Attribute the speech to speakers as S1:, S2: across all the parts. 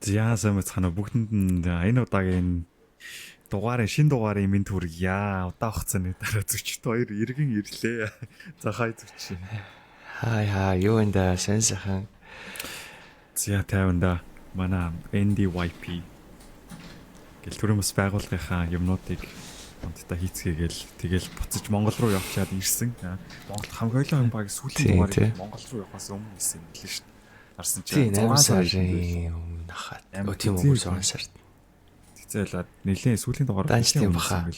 S1: За, сайн байцгаана уу, бүгдэнд нь энэ удаагийн дугаарын шин дугаарын мэнд хүргье. Удаан хугацааны дараа Зөчт хоёр эргэн ирлээ. За, хай, Зөч.
S2: Хай хай, юу энэ да, сайн сайхан.
S1: За, 50 да. Манай NDYP гэл төрийн бас байгууллагынхаа юмнуудыг хамтдаа хийцгээгээл тэгэл буцаж Монгол руу явчаад ирсэн. Монгол хамгийн баг сүүлийн дугаарыг Монгол руу явахаас өмнө хийсэн юм лээ шүү дээ. Харсан
S2: чинь 6 сарын өмнө хаад. Өө, тийм үү, 6 сард.
S1: Тэгзээлээд нэлийн сүүлийн дугаар
S2: Данч тийм баха.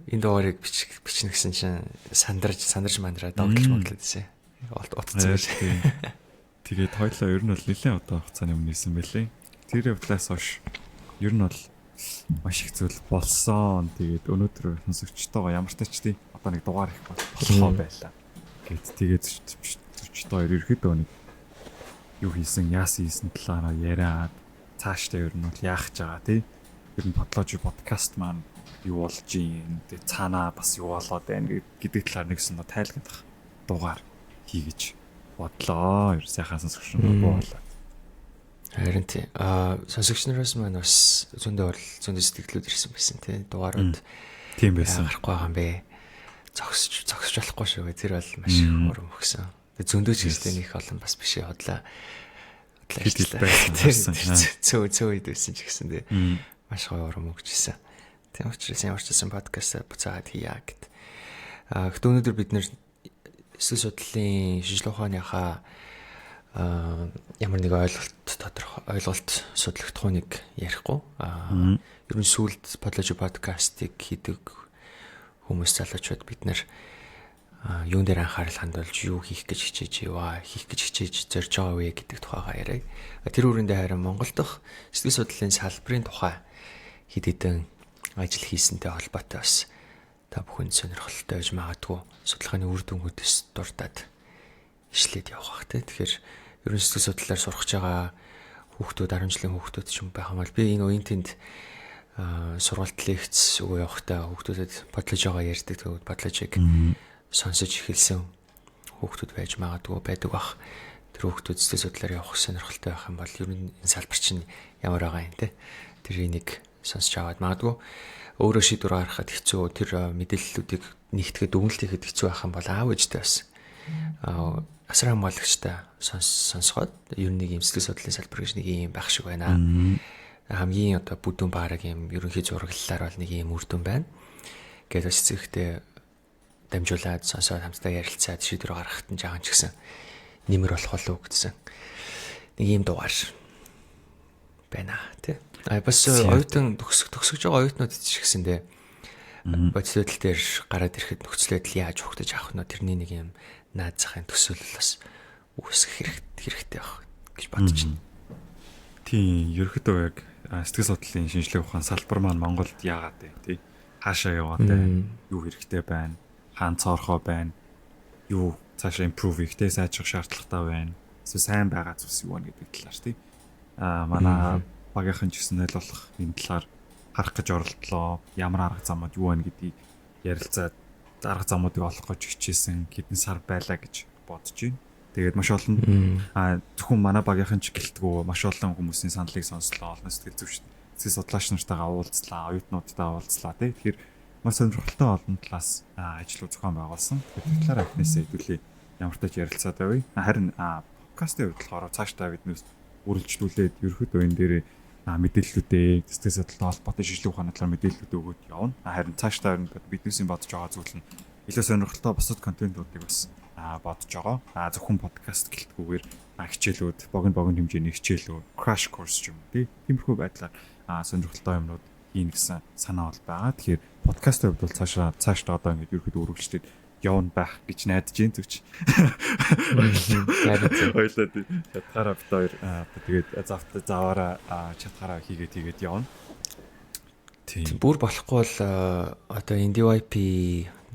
S2: Энэ дугаарыг бичнэ гэсэн чинь сандарч сандарч мандраа догтлж моглоод байсан. Утцсан
S1: байж. Тэгээд хоёлоо ер нь бол нэлийн удаа хугацааны өмнө хийсэн байлээ. Тэр явдлаас хойш ер нь бол маш их зүйл болсон. Тэгээд өнөөдөр сонсогчтойгоо ямар ч тач тий одоо нэг дугаар их болохоо байлаа. Гэт тэгээд Зөчтэй хоёр ерөөдөө нэг юу хийсэн, яасан хийсэн талаараа яриад, цаашдаа ер нь бол яах гэж байгаа, тий. Ер нь Podlogy подкаст маань юу болж гин, тэгээ цаанаа бас юу болоод байна гэдэг талаар нэгсэн тайлгнах дугаар хийгэж бодлоо. Ер сайхан сонсогч нар болоо.
S2: Харин тий. Аа, сонсогч нараас маань бас зөндөө бол зөндөө сэтгэлүүд ирсэн байсан, тий. Дугаарууд
S1: тийм байсан.
S2: Гарахгүй байгаа юм бэ. Зогсож зогсож болохгүй шүү. Тэр бол маш их урам өгсөн. Тэгээ зөндөө ч гэстэй нэг олон бас биш худлаа.
S1: Худлаа байсан.
S2: Цөө цөө үед байсан ч гэсэн тий. Маш гоё урам өгч ирсэн. Тийм учраас ямар ч байсан подкаст буцаагаад хийя гэд. Аа, гэхдээ өнөөдөр бид нэр сэтгэл судлалын шинжилгээ ухааныхаа ямар нэг ойлголт, тодорхой ойлголт судлагдахууныг ярихгүй. Аа, ер нь сүүлд Podlogy подкастыг хийдэг хүмүүс, залуучууд бид нэр юун дээр анхаарал хандуулж, юу хийх гэж хичээж яваа, хийх гэж хичээж зорж байгаа вэ гэдэг тухайгаа яриа. Тэр үүрэндээ харин Монгол дахь сэтгэл судлалын салбарын тухай хэд хэдэн ажил хийсэнтэй холбоотой бас та бүхэнд сонирхолтой байж магадгүй судалгааны үр дүнгуудээс дурдаад ишлээд явах бах те. Тэгэхээр ер нь сэтгэл судлалаар сурах гэж байгаа хүүхдүүд, 10 жилийн хүүхдүүд ч юм байх юм бол би энэ уян тэнд сургалт, лекц өгөө явахдаа хүүхдүүдэд Podlogy-гоо ярьдаг. Тэгээд Podlogy-г сонсож эхэлсэн хүүхдүүд байж магадгүй байдаг бах. Тэр хүүхдүүд сэтгэл судлалаар явах сонирхолтой байх юм бол ер нь энэ салбар чинь ямар байгаа юм те. Тэр энийг сонсож аваад магадгүй өөрөө шийдвэр гаргахад хэцүү, тэр мэдээллүүдийг нэгтгэхэд, дүгнэлт хийхэд хэцүү байх юм бол аав ээжтэй бас асар хамгаалагчтай сонсгоод ер нь нэг юм сэтгэл судлалын салбар гэж нэг юм байх шиг байна. Хамгийн одоо бүдүүн баараг юм ерөнхий зураглалаар бол нэг юм үр дүн байна. Ингээд бас эцэгтэй дамжуулаад сонсоод, хамтдаа ярилцаад шийдвэр гаргахад нь жаахан ч гэсэн нэмэр болох болов уу гэсэн нэг юм дугаар байна тий. А бас оюутан төгсөх төгсөж байгаа оюутнууд ч гэсэндээ бодит байдал дээр гараад ирэхэд нөхцөл байдал яаж ухтаж авах нь, тэрний нэг юм наад захын төсөөлөл бас үүсгэх хэрэгтэй байх гэж бодож байна.
S1: Тийм, ерөөхдөө яг сэтгэл судлалын шинжилгээ ухаан салбар маань Монголд яагаад вэ, тий? Хаашаа яваад байна? Юу хэрэгтэй байна? Хаан цоорхоо байна? Юу цаашаа improve хийх, тий, сайжрах шаардлагатай байна? Эсвэл сайн байгаа зүйлс юу вэ гэдэг талаар, тий. Аа, манай багийнхан ч гэсэн аль болох энэ талаар харах гэж оролдлоо. Ямар арга замууд юу байна гэдгийг ярилцаад, арга замуудыг олох гэж хичээсэн хэдэн сар байлаа гэж бодож байна. Тэгээд маш олон зөвхөн манай багийнхан ч гэлтгүү маш олон хүмүүсийн саналыг сонслоо. Олон сэтгэл зүйч, сэтгэл судлаач нартайгаа уулзлаа, оюутнуудтайгаа уулзлаа, тий. Тэгэхээр маш сонирхолтой олон талаас ажлууд зохион байгуулсан. Тэгэхээр тэр талаар эхнээсээ хэдүүлээ ямар ч тач ярилцаад байв. Харин подкастын хувьд болохоор цаашдаа биднээс үргэлжлүүлээд ерөөхдөө энэ дээр мэдээллүүдээ, сэтгэл судлалтай холбоотой шинжилгээ ухааны талаар мэдээллүүдээ өгөөд явна. Харин цаашдаа биднээсийн бодож байгаа зүйл нь илүү сонирхолтой бусад контентуудыг бас бодож байгаа. Зөвхөн подкаст гэлтгүүгээр хичээлүүд, богино богино хэмжээний хичээлүүд, crash course ч юм уу, тий. Тиймэрхүү байдлаар сонирхолтой юмнууд хийнэ гэсэн санаа бол байгаа. Тэгэхээр подкастын хувьд бол цаашаа цаашдаа одоо ингэж ерөөхдөө үргэлжлээд явна байх гэж найдаж байна, Зүч. Ойлоо чадхаараа бит хоёр тэгээд заваараа чадхаараа хийгээд хийгээд явна.
S2: Тийм. Бүр болохгүй бол одоо NDYP,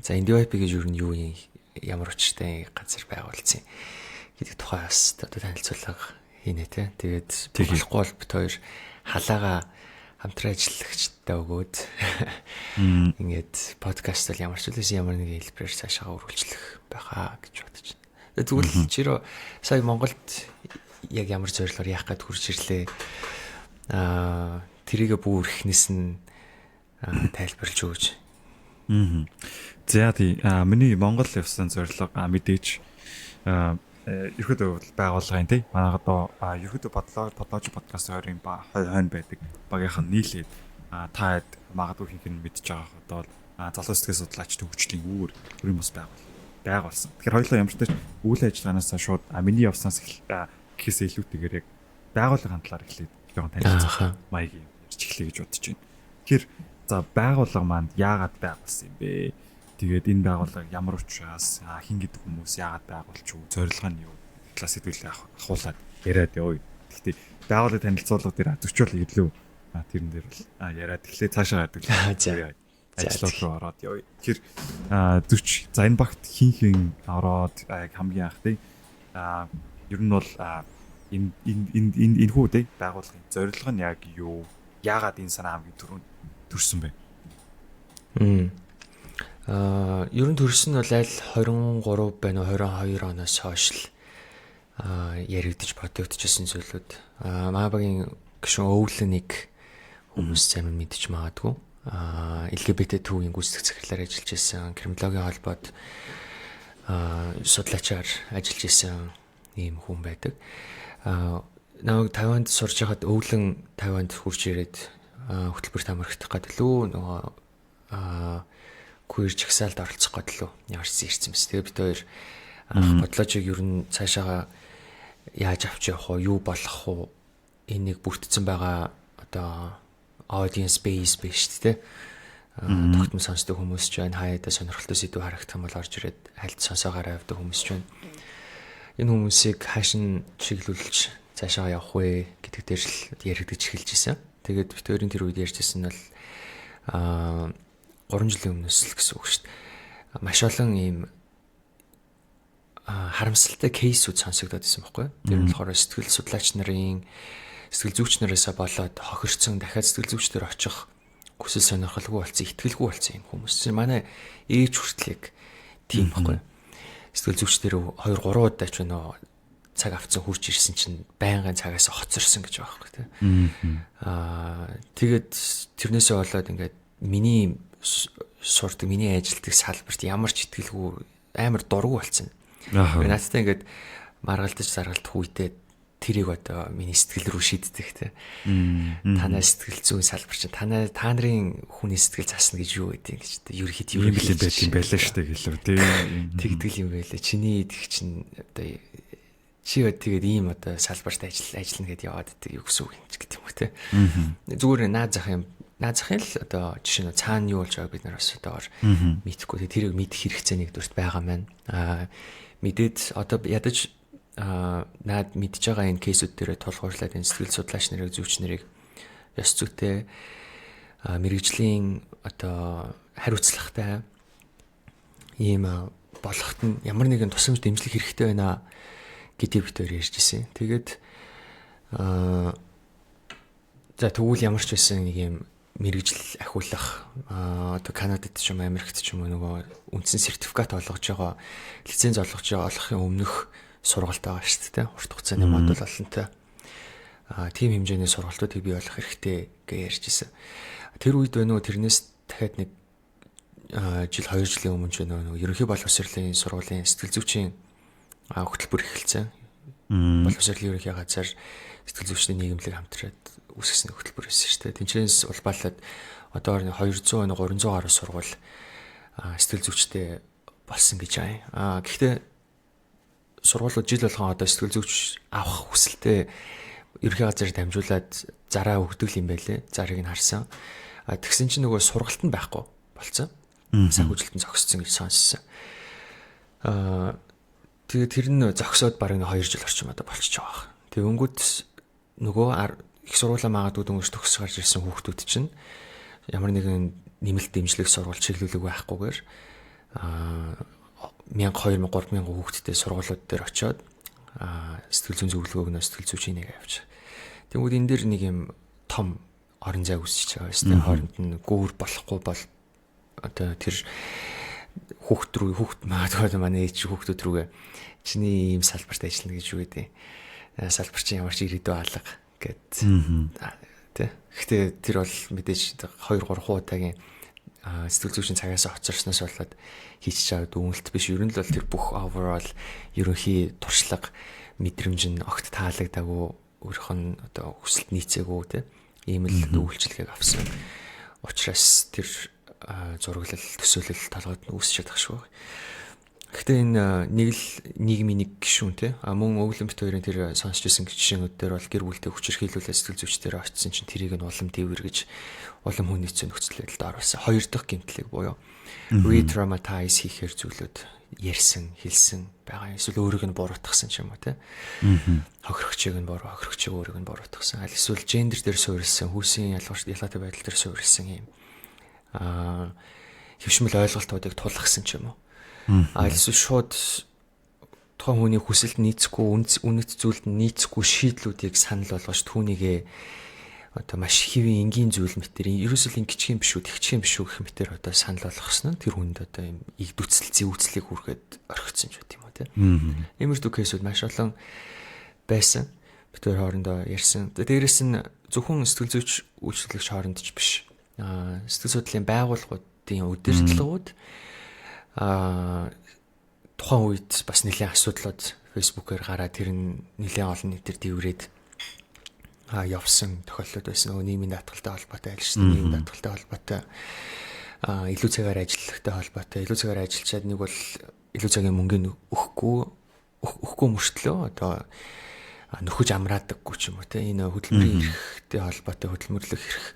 S2: за, NDYP гэж юу нь юу юм, ямар учиртай газар байгуулсан гэдэг тухай бас одоо танилцуулга хийнэ те. Тэгээд болохгүй бол бит хоёр халаага хамтран ажиллагчтай өгөөд ингээд подкаст бол ямар ч үлээс ямар нэгэн хэлбэрээр цаашаа үргэлжлэх байхаа гэж бодож байна. Тэгвэл чиро сая Монголд яг ямар зорилгоор яах гээд хурж ирлээ. Тэрийгэ бүр эхнээс нь тайлбарлаж өгөөч.
S1: За тий. Миний Монгол явсан зорилго мэдээж ерөөдөө байгууллагын тий. Манай одоо ерөөдөө бодлооч подкаст хоёрын хойно байдаг. Багийнхан нийлээд та магадгүй хинх нь мэдж байгаа одоо залуу сэтгэл судлаач төгжлийн үүр төрийн бус байгуулсан. Тэгэхээр хоёулаа ямар ч тач үйл ажиллагаанаас шууд миний явснаас гэхээс илүүтэйгээр яг байгууллагын талаар эхлээд жоохон танилцах маягийн ярьж эхлэе гэж бодож байна. Тэгэхээр за байгууллага маань яагаад байгуулсан юм бэ? Тэгээд энэ байгууллага ямар учраас хин гэдэг хүмүүс яагаад байгуулч юу, зорилго нь юу талаас хэдүүлээ ахуулаад яриад явъя. Гэхдээ байгууллагын танилцуулга дээр зөрчил илүү тэрэн дээр бол яриад эхлэе цаашаа гадаг.
S2: За
S1: ажлууд руу ороод явъя. Тэгэхээр зөрч за энэ багт хин хин ороод яг хамгийн анх тий ер нь бол энэ энэ энэ энэ хүү тий байгууллагын зорилго нь яг юу? Яагаад энэ санаа хамгийн түрүүнд төрсөн бэ?
S2: Ер нь төрсөн нь бол аль 23 байна уу 22 оноос хойш л яригдж бодогдчихсэн зүйлүүд. Манай багийн гишүүн өвлөнийг хүмүүс зарим нь мэдчих магадгүй. LGBT төвийн гүйцэтгэх захирлаар ажиллаж исэн, криминологийн холбоод судлаачаар ажиллаж исэн ийм хүн байдаг. Намайг Тайванд сурж байхад өвлөн Тайванд хурж ирээд хөтөлбөрт хамрагдах гэдэг лүү нөгөө queer жагсаалд оролцох гэдэг лүү ямар ч ирсэн мэс. Тэгээ бид хоёр анх бодлоочийг ер нь цаашаага яаж авч явах вэ, юу болох вэ, энийг бүрдсэн байгаа одоо audience base биш үү те. Тогтмол сонсдог хүмүүс ч байна, хаяада сонирхолтой сэдв харагдах юм бол орж ирээд хальт сонсоогоор явдаг хүмүүс ч байна. Энэ хүмүүсийг хааш нь чиглүүлж цаашаа явах вэ гэдэг дээр л яригдаж эхэлж исэн. Тэгээд бид хоёрын тэр үед ярьжсэн нь бол 3 жилийн өмнөөс л гэсэн үг шүү дээ. Маш олон ийм харамсалтай кейсүүд сонсогдоод исэн байхгүй. Тэр нь болохоор сэтгэл судлаач нарын сэтгэл зүйч нараасаа болоод хохирцсон дахиад сэтгэл зүйчдэр очих хүсэл сонирхолгүй болсон, итгэлгүй болсон юм хүмүүс. Манай ээж хүртэл яг тийм байхгүй. Сэтгэл зүйчдэр 2 3 удаа ч нөө цаг авцсан хурж ирсэн чинь байнгын цагаас хоцорсон гэж байгаа байхгүй тий. Тэгээд тэрнээсээ болоод ингээд миний сурдаг, миний ажилтдаг салбарт ямар ч итгэлгүй амар дургу болсон. Надтай ингээд маргалдаж заргалдах үедээ тэрийг одоо миний сэтгэл рүү шийддэг те. Танай сэтгэл зүйн салбар чинь та нарын хүний сэтгэл засна гэж юу гэдэг гэж те. Ерхэд
S1: юу юм байх юм байлаа шүү дээ гэлээ те.
S2: Тэгдэг юм байлаа. Чиний идэх чинь одоо чи тэгээд ийм одоо салбарт ажиллана гэдээ яваад идэг юу гэсэн үг юм ч гэдэг юм уу те. Зүгээр наад зах юм наад захын л одоо жишээ нь цаана юу болж байгааг бид нар бас одоогор мэдэхгүй. Тэрийг мэдэх хэрэгцээ нэгдүгüрт байгаа маань. Мэдээд одоо ядаж наад мэдж байгаа энэ кейсүүд дээрээ тулгуурлаад энэ сэтгэл судлаач нарыг зүйч нарыг ёс зүйтэй мэрэгжлийн одоо хариуцлагатай ийм болоход нь ямар нэгэн тусламж дэмжлэг хэрэгтэй байна гэдгийг бид хоёр ярьж ирсэн. Тэгээд за тэгвэл ямар ч байсан нэг юм мэрэгжил ахиулах одоо Канадад ч юм Америкт ч юм уу нөгөө үндсэн сертификат олгож байгаа лиценз олгож байгаа олохын өмнөх сургалт байгаа шүү дээ. Урт хугацааны модуль олонтой. Тийм хэмжээний сургалтуудыг бий болох хэрэгтэй гэж ярьж ирсэн. Тэр үед байна уу тэрнээс дахиад нэг жил 2 жилийн өмнө ч байна уу нөгөө ерөнхий боловсролын сургуулийн сэтгэл зүйчийн хөтөлбөр эхэлсэн. Боловсролын ерөнхий газар сэтгэл зүйчдийн нийгэмлэг хамтраад үүсгэсэн хөтөлбөр байсан шүү дээ. Тэнцэнээс улбаалаад одоо 200 300 гаруй сургууль сэтгэл зүйчтэй болсон гэж байна. Гэхдээ сургуулиуд жил болгон одоо сэтгэл зүйч авах хүсэлтэд ерөнхий газар дамжуулаад зараа өгдөг юм байлээ. Зарыг нь харсан. Тэгсэн чинь нөгөө сургалт нь байхгүй болцсон. Санхүүжилт нь зогссон гэж сонссон. Тэгээ тэр нь зогсоод бараг 2 жил орчим одоо болчихж байгаа. Тэгэнгүүт нөгөө их сургуулаа магадгүй дөнгөж төгсөж гарч ирсэн хүүхдүүд чинь ямар нэгэн нэмэлт дэмжлэг сургууль чиглүүлэг байхгүйгээр 1000 2000 3000 хүүхэдтэй сургуулиуд дээр очиод сэтгэл зүйн зөвлөгөө өгнө, сэтгэл зүйчийг нэг авч. Тэгмүүд энэ дээр нэг юм том орон зай үүсэж байгаа юм шүү. Хооронд нь гүүр болохгүй бол одоо тэр хүүхд рүү хүүхд магадгүй манай ээж хүүхдүүд рүүгээ чиний ийм салбарт ажиллана гэж юу гэдэг. Салбар чинь ямар ч ирээдүй алга гэд. Тэ. Гэхдээ тэр бол мэдээж 2 3 удаагийн сэтгэл зүйчийн цагаас хоцорсноос болоод хийчих чад дүгнэлт биш. Ер нь л бол тэр бүх overall ерөнхий туршлага, мэдрэмж нь огт таалагдаагүй, өөрөх нь одоо хүсэлт нийцээгүй, тэ, ийм л үйлчилгээг авсан. Учраас тэр зураглал, төсөөлөл толгойд нь үүсч чадах шүү. Гэхдээ энэ нэг л нийгмийн нэг гишүүн, те, а мөн өвлөн бит хоёрын тэр сонсч ирсэн жишээнүүд дээр бол гэр бүлтэй хүчирхийлүүлээ сэтгэл зүйчдээр очисон чинь тэрийг нь улам дэвэр гэж улам хүний нөхцөл байдалд оруулсан. Хоёр дахь гэмтлийг буюу re-traumatize хийхээр зүйлүүд ярьсан, хэлсэн байгаа. Эсвэл өөрийг нь буруутгасан ч юм уу, те. Хохирогчийг нь буруу, хохирогчийг өөрийг нь буруутгасан. Аль эсвэл гендер дээр суурилсан, хүйсийн ялгаатай байдал дээр суурилсан юм хэвшмэл ойлголтуудыг тулгасан ч юм уу. А эсвэл шууд тухайн хүний хүсэлд нийцэхгүй, үнэт зүйлд нийцэхгүй шийдлүүдийг санал болгож, түүнийгээ одоо маш хэвийн энгийн зүйл мэтэр, ерөөсөө л ингэчих юм биш үү, тэгчих юм биш үү гэх мэтэр одоо санал болгосон нь тэр хүнд одоо юм игдүцэл, зэвүүцлийг хүргээд орхицсан ч байт юм уу, тийм. Иймэрхүү case үүд маш олон байсан. Бид хоёр хоорондоо ярьсан. Дээрээс нь зөвхөн сэтгэл зүйч, үйлчлэгч хооронд ч биш. Сэтгэл судлалын байгууллагуудын удирдлагууд тухайн үед бас нэлээд асуудлууд Facebook-ээр гараад, тэр нь нэлээд олон нийтээр дэврээд явсан тохиолдлууд байсан. Нөгөө нийгмийн даатгалтай холбоотой, ажилчны нийгмийн даатгалтай холбоотой, илүү цагаар ажиллахтай холбоотой, илүү цагаар ажиллачаад нэг бол илүү цагийн мөнгөний өгөхгүй мөртлөө одоо нөхөж амраадаггүй ч юм уу, те, энэ хөдөлмөрийн эрхтэй холбоотой, хөдөлмөрлөх эрх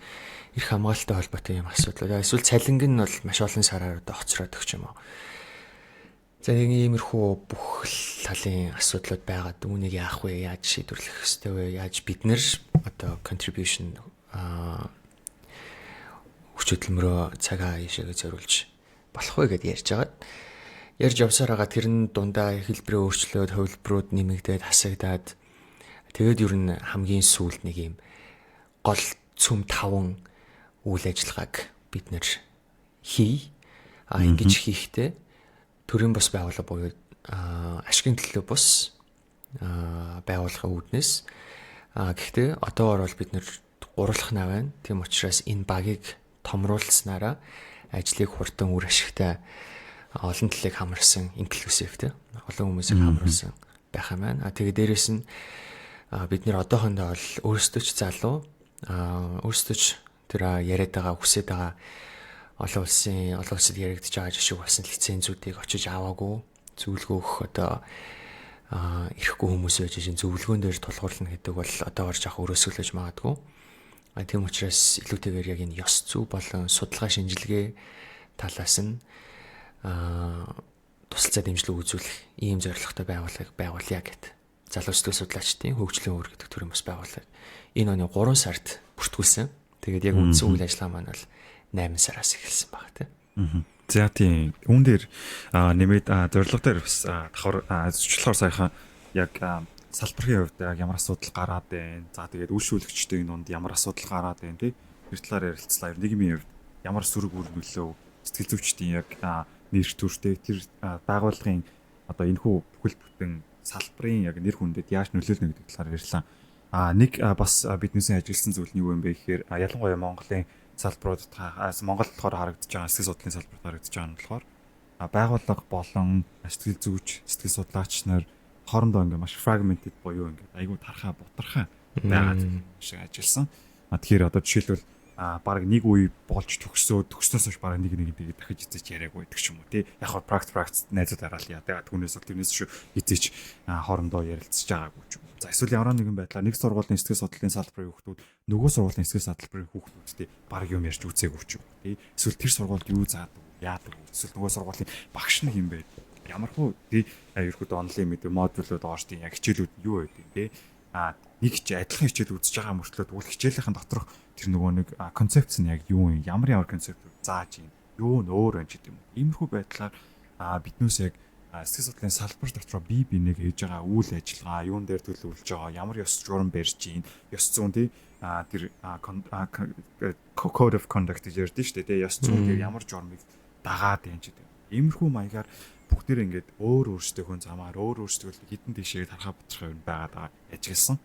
S2: хамгаалалттай холбоотой юм асуудал. Эсвэл цалинг нь бол маш олон сараар одоо хоцроод өгч юм уу. За, нэг иймэрхүү бүх талын асуудлууд байгаад үүнийг яах вэ? Яаж шийдвэрлэх ёстой вэ? Яаж бид нэр одоо contribution хүч хөдөлмөрөө цагаа ийшээгээ зориулж болох вэ гэд ярьж хагаад, ярьж явсаар байгаа. Тэр нь дундаа хэлбэрээ өөрчлөөд, хувилбарууд нэмэгдээд, хасагдаад, тэгээд ер нь хамгийн сүүлд нэг юм гол цөм таван үйл ажиллагааг бид нэр хий. А ингэж хийхдээ төрийн бус байгууллага буюу ашигын төлөө бус байгууллагын үүднээс, гэхдээ одоогор бол бид нэр гурвалхнаа байна. Тийм учраас энэ багийг томруулснараа ажлыг хурдан, үр ашигтай, олон талыг хамарсан, inclusive, те, олон хүмүүсийг хамруулсан байх юм байна. А тэгээ дээрэс нь бид нэр одоохондоо бол өөрсдөө ч залуу, өөрсдөө ч тэр яриад байгаа, хүсээд байгаа, олон улсад яригдж байгаа жишг болсон лицензүүдийг очиж аваагүй, зөвлөгөө өгөх одоо эрхгүй хүмүүс байж шин зөвлөгөөн дээр тулгуурлана гэдэг бол одоогор жоох өрөөсгөлөж магадгүй. А тийм учраас илүүтэйгээр яг энэ ёс зүй болон судалгаа шинжилгээ талаас нь тусалцаа, дэмжлэг үзүүлэх ийм зорилготой байгууллагыг байгуулъя гэт. Залуу сэтгэл судлаачдын хөгжлийн өвөр гэдэг төрийн бас байгууллага энэ оны 3 сард бүртгүүлсэн. Тэгээд яг үндсэн үйл ажиллагаа маань бол 8 сараас эхэлсэн байгаа, тийм.
S1: За, тийм. Үүн дээр нэмээд зорилго дээр бас давхар зөрчлөхөөр саяхан яг салбарын хувьд яг ямар асуудал гараад байна. За, тэгээд үйлшүүлэгчдийн дунд ямар асуудал гараад байна, тий. Тэр талаар ярилцлаа. Нийгмийн хувьд ямар сөрөг үр нөлөө, сэтгэл зүйчдийн яг нэр төртэй тэр байгууллагын одоо энэхүү бүхэл бүтэн салбарын яг нэр хүндэд яаж нөлөөлнө гэдэг талаар ярьлаа. А нэг бас биднээсээ ажигласан зүйл нь юу юм бэ гэхээр ялангуяа Монголын салбарууд, Монгол болохоор харагдаж байгаа, сэтгэл судлалын салбарт харагдаж байгаа нь болохоор байгууллага болон сэтгэл зүйч, сэтгэл судлаач нар хоорондоо ингээ маш fragmented буюу ингээ айгүй тархаа бутархаа байгаад шиг ажилласан. А тэгэхээр одоо жишээлбэл баг нэг үе болж төгсөө, төгснөөс хойш баг нэг нэг нэг дахиж эзэж яриаггүй гэдэг ч юм уу, тий. Яг хоо практик найзууд араал яа. Тэгээд түүнээс бол тэрнээс шүү эзэж хоорондоо ярилцж байгаагүй ч юм. За, эсвэл ямар нэгэн байдлаар нэг сургуулийн сэтгэл судлалын салбарын хүүхдүүд нөгөө сургуулийн сэтгэл судлалын хүүхдүүдтэй баг юм ярьж үзээгүй ч юм уу, тий. Эсвэл тэр сургуульд юу заадаг, яадаг, эсвэл нөгөө сургуулийн багш нь хэн бэ? Ямар хуу, тий, ерөөхдөө онлайн мэдээ модулууд орж, яг хичээлүүд нь юу байдیں, тий. А нэг ч адилхан хичээл үзэж байгаа мөртлөө тэгвэл хичээлийнхэн доторх тэр нөгөө нэг концепц нь яг юу юм, ямар ямар концепт зааж юм, юу нь өөр юм ч гэдэг юм. Иймэрхүү байдлаар биднээс яг сэтгэл судлалын салбар дотроо бие биенийг хийж байгаа үйл ажиллагаа, юун дээр төлөвлөж байгаа, ямар ёс журам барьж гин, ёс зүйн, тий, тэр code of conduct гэж ярьдэн шүү дээ, тий, ёс зүйн тэр ямар журмыг дагаад юм ч гэдэг. Иймэрхүү маягаар Бүгдээр ингээд өөр өөрсдийнхөө замаар өөр өөрсдөө хідэн тийшээ тархаа бутархаа юм байгаад байгаа ажигласан.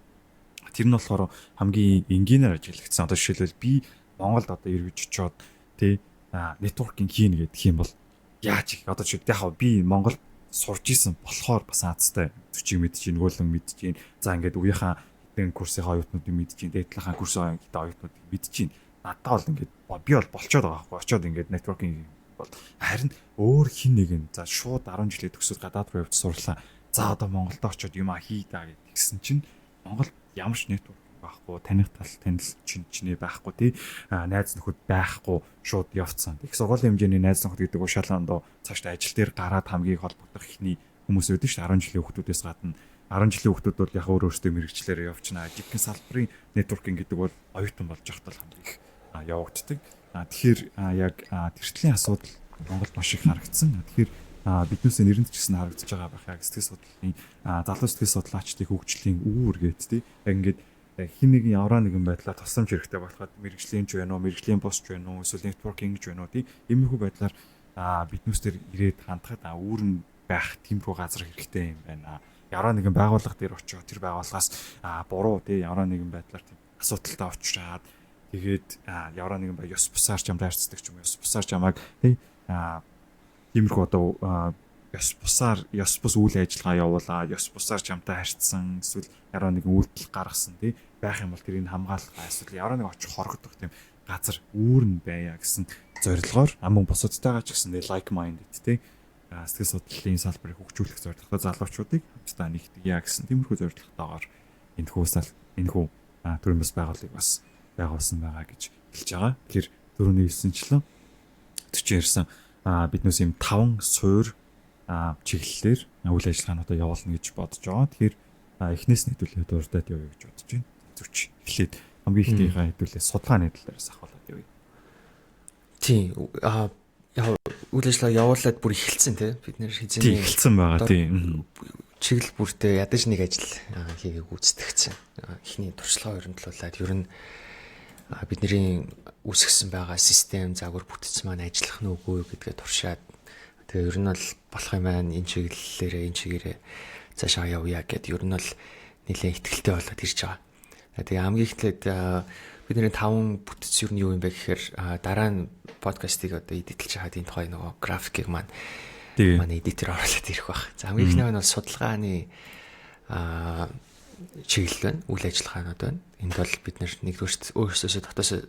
S1: Тэр нь болохоор хамгийн энгийнээр ажиглагдсан. Одоо жишээлбэл би Монголд одоо эргэж очиод, тий, networking хийнэ гэх юм бол яаж их одоо чи яг би Монгол сурж исэн болохоор бас азтай Зүчийг мэдэж, нөгөөлөн мэдэж гин. За, ингээд үеийнхаа хэдэн курсынхаа оюутнуудыг мэдэж гин, дээдлийнхаа курсын хэдэн оюутнуудыг мэдэж гин. Надад бол ингээд би бол болчоод байгаа байхгүй. Очоод ингээд networking бол харин өөр хин нэг нь за шууд 10 жилээ төгсөөд гадаад руу явж сурлаа. За, одоо Монголд очоод юм а хий да гэсэн чинь Монгол ямар ч network байхгүй, таних тал танил чин чинээ байхгүй, тий, найз нөхөд байхгүй шууд явцсан. Их сургуулийн хэмжээний найз нөхөд гэдэг уушаалан цаашдаа ажил дээр гараад хамгийн холбогдох ихний хүмүүс байдаг шүү дээ, 10 жилийн хүүхдүүдээс гадна. 10 жилийн хүүхдүүд бол яг өөр өөрсдөө мэрэгчлэрээ явчихна. Жинхэнэ салбарын networking гэдэг бол оюутан болж байхдаа хамгийн их явагддаг. Тэгэхээр яг тэртлийн асуудал Монголд маш их харагдсан. Тэгэхээр биднээс нэрэнд ч гэсэн харагдаж байгаа байх. Яг сэтгэл судлалын залуу сэтгэл судлаачдын хөгжлийн үүр гээд, тий. Яг ингээд хин нэгэн явраа нэгэн байдлаар тусламж хэрэгтэй болоход мэрэгжлийн ч байна уу, мэрэгжлийн бус ч байна уу, эсвэл networking ч байна уу, тий. Иймэрхүү байдлаар биднээс тэр ирээд хандхад үүр нь байх тиймэрхүү газар хэрэгтэй юм байна. Явраа нэгэн байгууллага дээр очиод тэр байгууллагаас буруу, тий, явраа нэгэн байдлаар тийм асуудалтай учраад, тэгээд явраа нэгэн бай ёс бусаар ч юм дайрцдаг ч юм, ёс бусаар чамайг, тий, тиймэрхүү одоо ёс бусаар ёс бус үйл ажиллагаа явуулаад, ёс бусаар чамтай харьцсан, эсвэл яраа нэгэн үйлдэл гаргасан, тий, байх юм бол тэрийг хамгаалах, эсвэл яраа нэг очих хорогдох тийм газар үүр нь байя гэсэн зорилгоор, мөн бусадтайгаа ч гэсэн like minded, тий, сэтгэл судлалын салбарыг хөгжүүлэх зорилготой залуучуудыг хамтдаа нэгтгэе гэсэн тиймэрхүү зорилготойгоор энэхүү төрийн бас байгууллагыг бас байгуулсан байгаа гэж хэлж байгаа. Тэгэхээр түрүүний хэлсэнчлэн төчин ярьсан биднээс ийм таван суур чиглэлээр үйл ажиллагаануудаа явуулна гэж бодож байгаа. Тэгэхээр эхнээс нь хэдүүлээ дурдаад явъя гэж бодож байна. Зүч эхлээд хамгийн ихнийхээ хэдүүлээ судалгааны талаараас ахуулаад явъя.
S2: Тийм. Яг үйл ажиллагаа явуулаад бүр эхэлсэн, тий. Бид нэр
S1: хэзээ эхэлсэн байгаа, тийм.
S2: Чиглэл бүртээ ядаж нэг ажил хийгээг гүйцэтгэгдсэн. Эхний туршлагаа баримтлуулад ер нь бидний үүсгэсэн байгаа систем, загвар, бүтэц маань ажиллах нь үгүй гэдгээ туршаад, тэгээ ер нь бол болох юм байна, энэ чиглэлээрээ, энэ чигээрээ цаашаа явъя гэд ер нь бол нэлээд итгэлтэй болоод ирж байгаа. Тэгээ хамгийн эхлээд бидний таван бүтэц ер нь юу юм бэ гэхээр дараа нь подкастыг одоо edit лж хаад энэ тухай нөгөө графикийг маань манай editor оруулаад ирэх бах. За, хамгийн эхнийх нь бол судалгааны чиглэл байна, үйл ажиллагаанууд байна. Энд бол бид нэгдүгээрт өөрсдөөсөө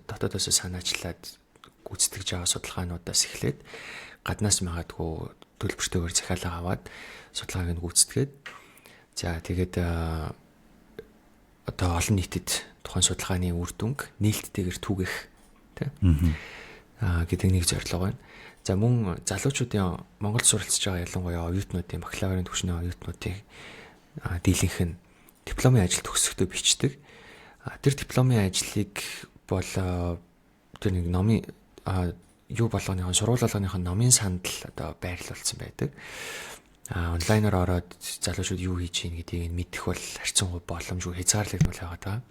S2: дотоодоос санаачлаад гүйцэтгэж байгаа судалгаануудаас эхлээд гаднаас магадгүй төлбөртэйгээр захиалга аваад судалгааг нь гүйцэтгээд, за тэгээд одоо олон нийтэд тухайн судалгааны үр дүнг нээлттэйгээр түгэх, тий, гэдэг нэг зорилго байна. За, мөн залуучуудын Монголд суралцж байгаа, ялангуяа оюутнуудын, бакалаврын түвшний оюутнуудын дийлэнх нь дипломын ажил төгсөхдөө бичдэг. Тэр дипломын ажлыг бол тэр нэг номын юу болгоныхон, сургууль болгоныхон номын сандал одоо байрлуулсан байдаг. Онлайнаар ороод залуучууд юу хийж гин гэдгийг нь мэдэх бол харьцангуй боломжгүй, хязгаарлагдмал байгаа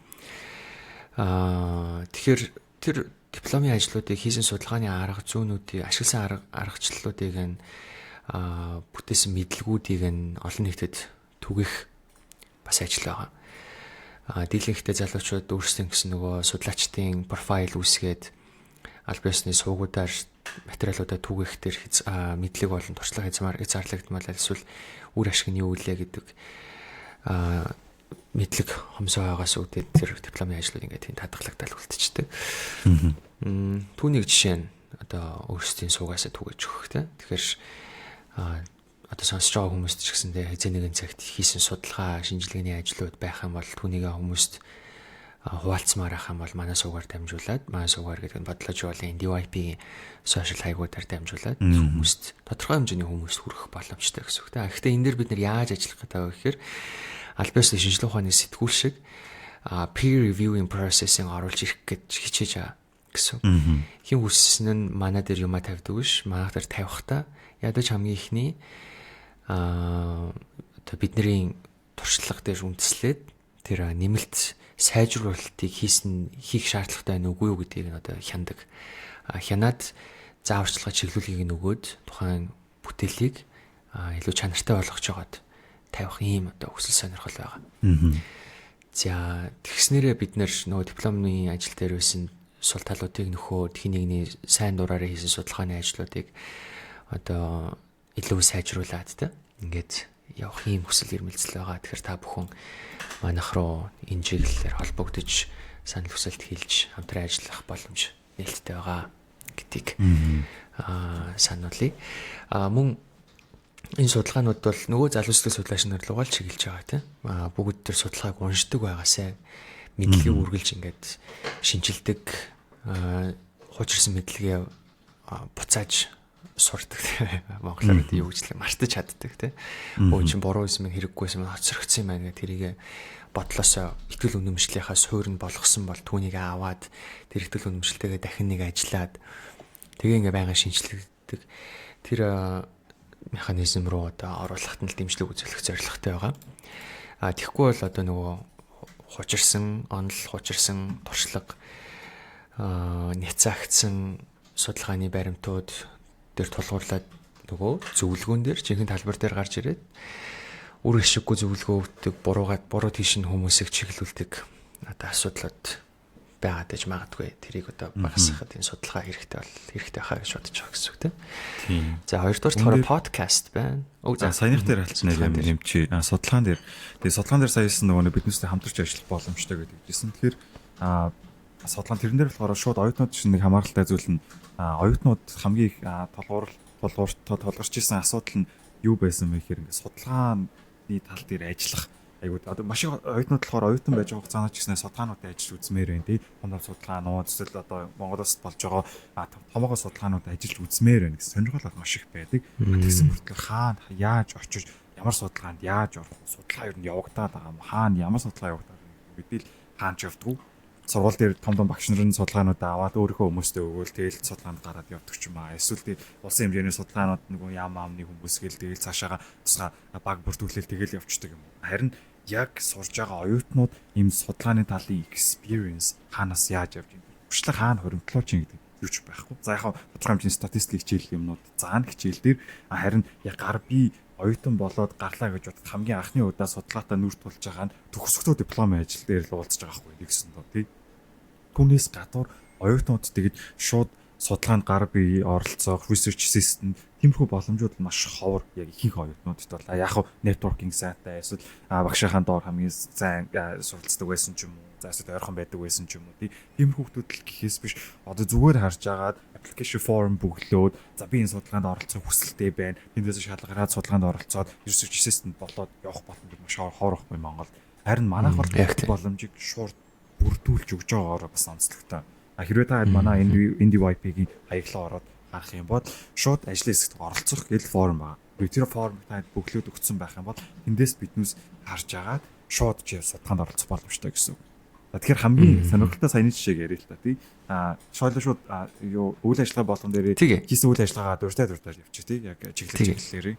S2: даа. Тэгэхээр тэр дипломын ажлуудыг хийсэн судалгааны арга зүүнүүдийг, ашигласан арга аргачлалуудыг нь, бүтээсэн мэдлэгүүдийг нь олон нийтэд түгэх бас ажил байгаа. Дийлэнхтэй залуучууд өөрсдийн гэсэн нөгөө судлаачдын profile үүсгээд аль биесны сувгуудаар материалуудаа түгээх тэр мэдлэг болон туршлага хязгаарлагдмал, эсвэл үр ашиг нь юу үлээ гэдэг мэдлэг хомсоо байгаас үүдээд тэр дипломын ажлууд ингээд тийм татгалагдал үлдчихдэг. Түүнийг жишээ нь одоо өөрсдийн суугаасаа түгэж өгөх, те. Тэгэхээр одоо сонсож байгаа хүмүүст ч гэсэндээ хэзээ нэгэн цагт хийсэн судалгаа, шинжилгээний ажлууд байх юм бол түүнийг хүмүүст хуваалцмаар ах юм бол манай суугаар дамжуулаад, манай суугаар гэдэг нь бодлоо жуулын DYP-ийн social хаягуудаар дамжуулаад хүмүүст, тодорхой хэмжээний хүмүүст хүрэх боломжтой гэсэн үг. Гэхдээ энэ дээр бид нар яаж ажиллах гэдэг вэ гэхээр аль биесны шинжилгээ ухааны сэтгүүл шиг peer reviewing process-ийг оруулж ирэх гэж хичээж байгаа гэсэн. Хин хүссэн нь манай дээр юмаа тавьдаг биш. Манайх дээр тавихтаа ядаж хамгийн ихний одоо бидний туршлага дээр үндэслээд тэр нэмэлт сайжруулалтыг хийх шаардлагатай байна үгүй юу гэдгийг нь одоо хяндаг. Хянаад зааварчилгаа чиглүүлгийг нь өгөөд тухайн бүтээлийг илүү чанартай болгож байгаад тавих ийм одоо хүсэл сонирхол байгаа. За, тэгснээрээ бид нэр нөгөө дипломны ажил дээр байсан сул талуудыг нөхөөд, хин нэгний сайн дураараа хийсэн судалгааны ажлуудыг одоо илүү сайжруулад, те, ингээд явах ийм хүсэл эрмэлзэл байгаа. Тэгэхээр та бүхэн манайх руу энэ чиглэлээр холбогдож, санал хүсэлт хэлж, хамтран ажиллах боломж нээлттэй байгаа гэдгийг сануулъя. Мөн энэ судалгаанууд бол нөгөө залуу сэтгэл судлаач нар руугаа л чиглэж байгаа, тийм. Бүгд тэр судалгааг уншдаг байгаасай. Мэдлэгийг үргэлж ингээд шинэчилдэг, хуучирсан мэдлэгээ буцааж сурдаг. Монголоор юу гэж л мартаж чаддаг, тийм. Өө, чин буруу юм, хэрэггүйсэн юм, хоцрогдсон юм байна гэх тэрийг бодлосоо итгэл үнэмшлийнхаа суурь нь болгосон бол түүнийг аваад тэр итгэл үнэмшилтэйгээ дахин нэг ажиллаад, тэгээ ингээ байнга шинэчлэгддэг. Тэр механизм руу одоо оруулахад нь л дэмжлэг үзүүлэх зорилготой байгаа. А тэгэхгүй бол одоо нөгөө хучирсан онол, хучирсан туршлага, няцаагдсан судалгааны баримтууд дээр тулгуурлаад нөгөө зөвлөгөөн дээр, жинхэнэ талбар дээр гарч ирээд үр ашиггүй зөвлөгөө өгдөг, буруугаад буруу тийш нь хүмүүсийг чиглүүлдэг одоо асуудлууд байгаад аж магадгүй. Тэрийг одоо багасгахад энэ судалгаа хэрэгтэй бол хэрэгтэй хаа гэж бодож байгаа гэсэн үг, тийм.
S1: Тийм.
S2: За, хоёрдугаар болохоор подкаст байна.
S1: Өг, за, саяных дээр алтнаар юм нэмчи. Судалгаан дээр. Тэгээ судалгаан дээр саясан нөгөө нэг биднээсээ хамтарч ажиллах боломжтой гэдэг хэлсэн. Тэгэхээр судалгаан тэрэн дээр болохоор шууд оюутнууд чинь нэг хамааралтай зүйл нь оюутнууд хамгийн их тулгуур тулгуурт тулгарч исэн асуудал нь юу байсан бэ гэхээр ингээд судалгааны тал дээр ажиллах айгуу одоо маш их оюутнууд болохоор оюутан байж байгаа хугацаанд ч гэснээр судалгаануудад ажиллаж үзмээр байна, тий. Том том судалгаанууд, эсвэл одоо Монгол улсад болж байгаа томоогоо судалгаанууд ажиллаж үзмээр байна гэсэн сонирхол бол маш их байдаг. Тэгсэн мөртлөө хаана яаж очиж, ямар судалгаанд яаж орох, судалгаа ер нь явагдаад байгаа юм, хаана ямар судалгаа явагдаад байгаа мэдээлэл хаана ч явдггүй. Сургууль дээр том том багш нарын судалгаануудаа аваад өөрийнхөө хүмүүстээ өгөөл, тэгэл судалгаанд гараад явдаг ч юм аа. Эсвэл тэг улсын хэмжээний судалгаанууд нөгөө ям аамны хүмүүс гээл тэгэл цаашаага тусгай баг бүртгүүлээл тэгэл явцдаг юм. Харин яг сурж байгаа оюутнууд ийм судалгааны талын experience хаанаас яаж явж юм. Туршлага хаана хуримтлуулж юм гэдэг юу ч байхгүй. За, яг тодорхой хэмжээний статистик хичээл юмнууд заана хичээл дээр, харин яг гар би оюутан болоод гарлаа гэж бодоход хамгийн анхны удаа судалгаатай нүр тулж байгаа нь төгсөхдөө дипломын ажил дээр л уулзж байгаа байхгүй нэгсэн доо, тий. Түүнээс гадуур оюутнууд тэгэж шууд судалгаанд гар бие оролцоох, research assistant тиймэрхүү боломжууд маш ховор яг ихэнх оюутнуудад бол яг хав networking сайтай, эсвэл багшийнхаа доор хамгийн сайн суралцдаг байсан ч юм уу, за, эсвэл ойрхон байдаг байсан ч юм уу, тий, тиймэрхүү хүмүүс л гэхээс биш, одоо зүгээр харж агаад application form бөглөөд, за, би энэ судалгаанд оролцох хүсэлтэй байна, тэндээс шалгараад судалгаанд оролцоод research assistant болоод явах боломж маш ховор байхгүй Монголд. Харин манайх бол боломжийг шууд бүрдүүлж өгж байгаагаар бас онцлогтой. А хэрвээ та манай NDYP-гийн хаяглаа ороод харах юм бол шууд ажлын хэсэгт оролцох гэл form байгаа. Тэр form-ыг та бөглөөд өгсөн байх юм бол тэндээс биднээс харж агаад шууд чи судалгаанд оролцох боломжтой гэсэн үг. За, тэгэхээр хамгийн сонирхолтой саяны жишээг яриа л та, тий. А шойло шууд юу үйл ажиллагаа болгон дээр хийсэн үйл ажиллагаагаа дуртай дуртай явчих, тий. Яг чиглэл чиглэлээрээ.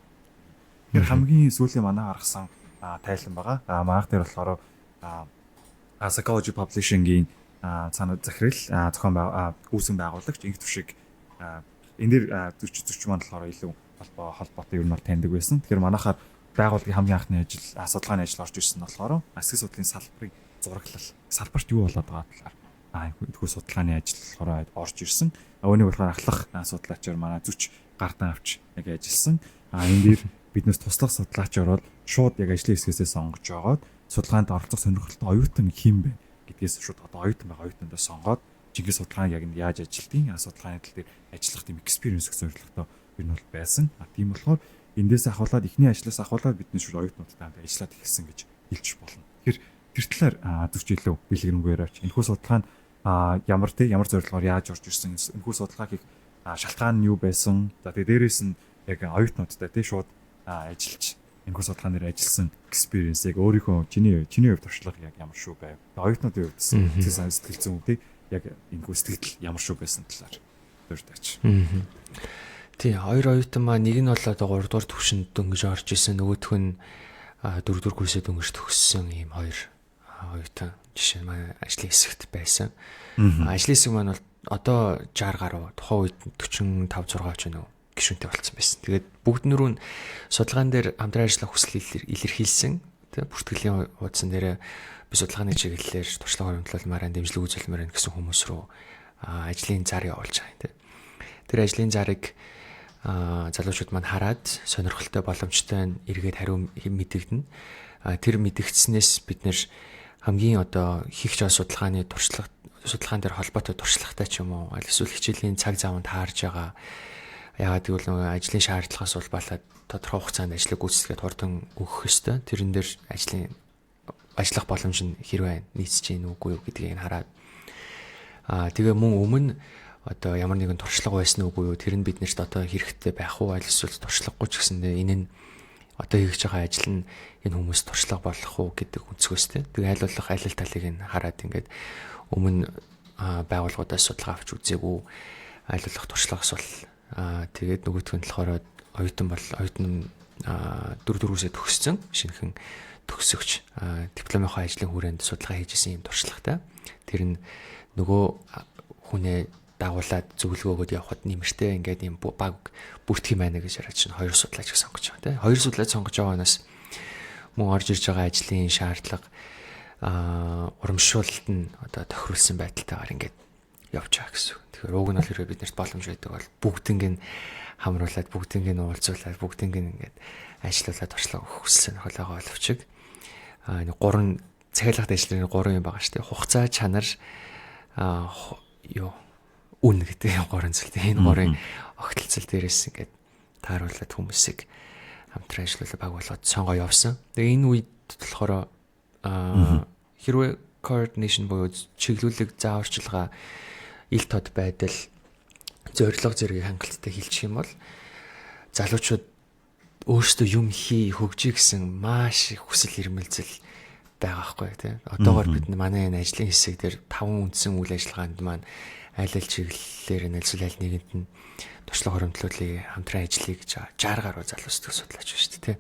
S1: Тэгэхээр хамгийн сүүлийн манай гаргасан тайлан байгаа. А манайх дээр болохоор Psychology Publishing-ийн цаана захирал, зохион үүсгэн байгуулагч Инх Түшиг энэ дээр зөрч зөрч маань болохоор илүү холбоотой ер нь бол таньдаг байсан. Тэгэхээр манайхаар байгууллагын хамгийн анхны ажил, судалгааны ажил орж ирсэн нь болохоор сэтгэл судлалын салбарын зураглал, салбарт юу болоод байгаа талаар энэхүү судалгааны ажил болохоор орж ирсэн. Үүнийг болохоор ахлах судлаачаар манай Зүч гардан авч яг ажилласан. Энэ дээр биднээс туслах судлаачаар бол шууд яг ажлын хэсгээсээ сонгож жогоод судалгаанд оролцох сонирхолтой оюутан хэн бэ гэдгээс шууд одоо оюутан байгаа оюутандаа сонгоод жинхэнэ судалгаа яг нь яаж ажилтгийг, судалгааны тал дээр ажиллах тийм experience өгөх зорилготой ер нь бол байсан. А тийм болохоор эндээс ахуулаад, эхний ажлаас ахуулаад бидний шууд оюутнуудтай хамт ажиллаад эхэлсэн гэж хэлж болно. Тэгэхээр тэр талаар зүрч илүү дэлгэрэнгүй яриач. Энэхүү судалгаа нь ямар, тий, ямар зорилгоор яаж орж ирсэн, энэхүү судалгаа хийх шалтгаан нь юу байсан. За, тэгээ дээрээс нь яг оюутнуудтай, тий, шууд ажиллаж энэхүү судалгаан дээр ажилласан experience яг өөрийнхөө чиний хувьд туршлага яг ямар шүү байв. Оюутнуудын хувьд сэтгэл сэтгэл зүйн, тий, яг энэхүү сэтгэл ямар шүү байсан талаар дурдаач.
S2: Тий, хоёр оюутан маа нэг нь бол одоо 3 дугаар түвшинд дөнгөж орж исэн, нөгөөх нь 4 дугаар курсээ дөнгөж төгссөн ийм хоёр оюутан жишээ нь манай ажлын хэсэгт байсан. Ажлын хэсэг маань бол одоо 60 гаруй, тухайн үед 45 6 ч юм уу. гишүүнтэй болцсон байсан. Тэгээд бүгд нөрөө нь судалгаан дээр хамтран ажиллах хүсэл илэрхийлсэн. Тэ, бүртгэлийн хуудсан дээр би судалгааны чиглэлээр туршлага хуримтлуулмаар, дэмжлэг үзүүлмээр гэсэн хүмүүс рүү ажлын зар явуулж байгаа юм, тэ. Тэр ажлын зарыг залуучууд маань хараад сонирхолтой, боломжтой нь эргээд хариу мэдэгдэнэ. Тэр мэдэгдснээс бид нэр хамгийн одоо хийх жоо судалгааны туршлага, судалгаан дээр холбоотой туршлагатай ч юм уу, аль эсвэл хичээлийн цаг заванд таарж байгаа. Яагаад гэвэл нөгөө ажлын шаардлагаас улбаалаад тодорхой хугацаанд ажлыг гүйцэтгээд хурдан өгөх ёстой. Тэрэн дээр ажиллах боломж нь хэрвээ нийцэж гин үгүй юу гэдгийг нь хараад, тэгээ мөн өмнө одоо ямар нэгэн туршлага байсан үгүй юу, тэр нь биднэрт одоо хэрэгтэй байх уу, аль эсвэл туршлагагүй ч гэсэндээ энэ нь одоо хийж байгаа ажил нь энэ хүмүүс туршлага болох уу гэдэг өнцгөөс те. Тэгээ аль болох аль аль талыг нь хараад, ингээд өмнө байгууллагуудаас судалгаа авч үзээгүй, аль болох туршлага асуул. Тэгээд нөгөөх нь болохоор оюутан бол оюутан, 4-өөсөө төгссөн, шинэхэн төгсөгч, дипломынхоо ажлын хүрээнд судалгаа хийж исэн юм туршлагатай. Тэр нь нөгөө хүнээ дагуулад зөвлөгөө өгөөд явхад нэмэртэй, ингээд юм баг бүртгэх юм байна гэж яриад чинь хоёр судлаач сонгож байгаа, тийм. Хоёр судлаач сонгож байгаанаас мөн орж ирж байгаа ажлын шаардлага, урамшуулалт нь одоо тохируулсан байдалтайгаар ингээд явж байгаа гэсэн. Тэгэхээр уг нь бол хэрвээ биднэрт боломж байдаг бол бүгднийг нь хамруулад, бүгднийг нь уулзуулаад, бүгднийг нь ингээд ажиллуулад туршлага өгөх хүсэл сонирхол байгаа боловч нэг гурван захиалгад ажлын гурван юм байгаа шүү дээ. Хугацаа, чанар, юу, үн гэдэг юм гурван зүйл. Энэ гурвын огтлцол дээрээс ингээд тааруулаад хүмүүсийг хамтран ажиллуулах баг болгоод сонгоо явсан. Тэгээ энэ үед болохоор хэрвээ coordination буюу чиглүүлэг, зааварчилгаа, ил тод байдал, зорилго зэргийг хангалттай хийлчих юм бол залуучууд өөрсдөө юм хий, хөгжий гэсэн маш их хүсэл эрмэлзэл байгаа хгүй, тий. Одоогор бид манай энэ ажлын хэсэг дээр таван үндсэн үйл ажиллагаанд маань аль аль чиглэлээр нь, аль аль нэгэнд нь туршлага хуримтлуулъя, хамтран ажиллая гэж 60 гаруй залуу сэтгэл судлаач байна шүү дээ, тий.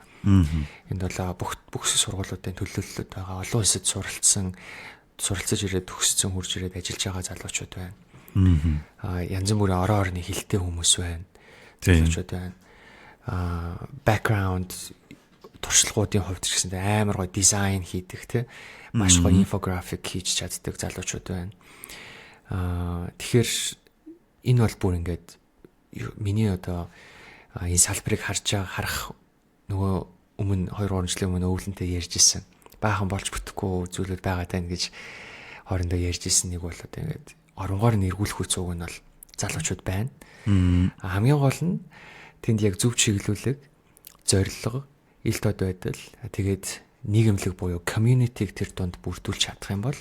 S2: Энд бол бүх бүх сургуулиудын төлөөллөд байгаа, олон улсад суралцсан, суралцаж ирээд төгссөн, хурж ирээд ажиллаж байгаа залуучууд байна. Янз бүрийн орон орны хилтэй хүмүүс байна. Залуучууд байна. Background туршлагуудын хувьд ч гэсэн амар гоё дизайн хийдэг, те, маш гоё инфографик хийж чаддаг залуучууд байна. Тэгэхээр энэ бол бүр ингээд миний одоо энэ салбарыг харж байгаа, харах нөгөө өмнө 2 3 жилийн өмнө өвлөнтэй ярьж исэн. Баахан болж бүтэхгүй зүйлүүд байгаа даа гэж хоорондоо ярьж исэн нэг бол одоо ингээд оронгоор нь эргүүлэх үцүүг нь бол залуучууд байна. Хамгийн гол нь тэнд яг зөв чиглүүлэг, зорилго, ил тод байдал, тэгээд нийгэмлэг буюу community-г тэр дунд бүрдүүлж чадах юм бол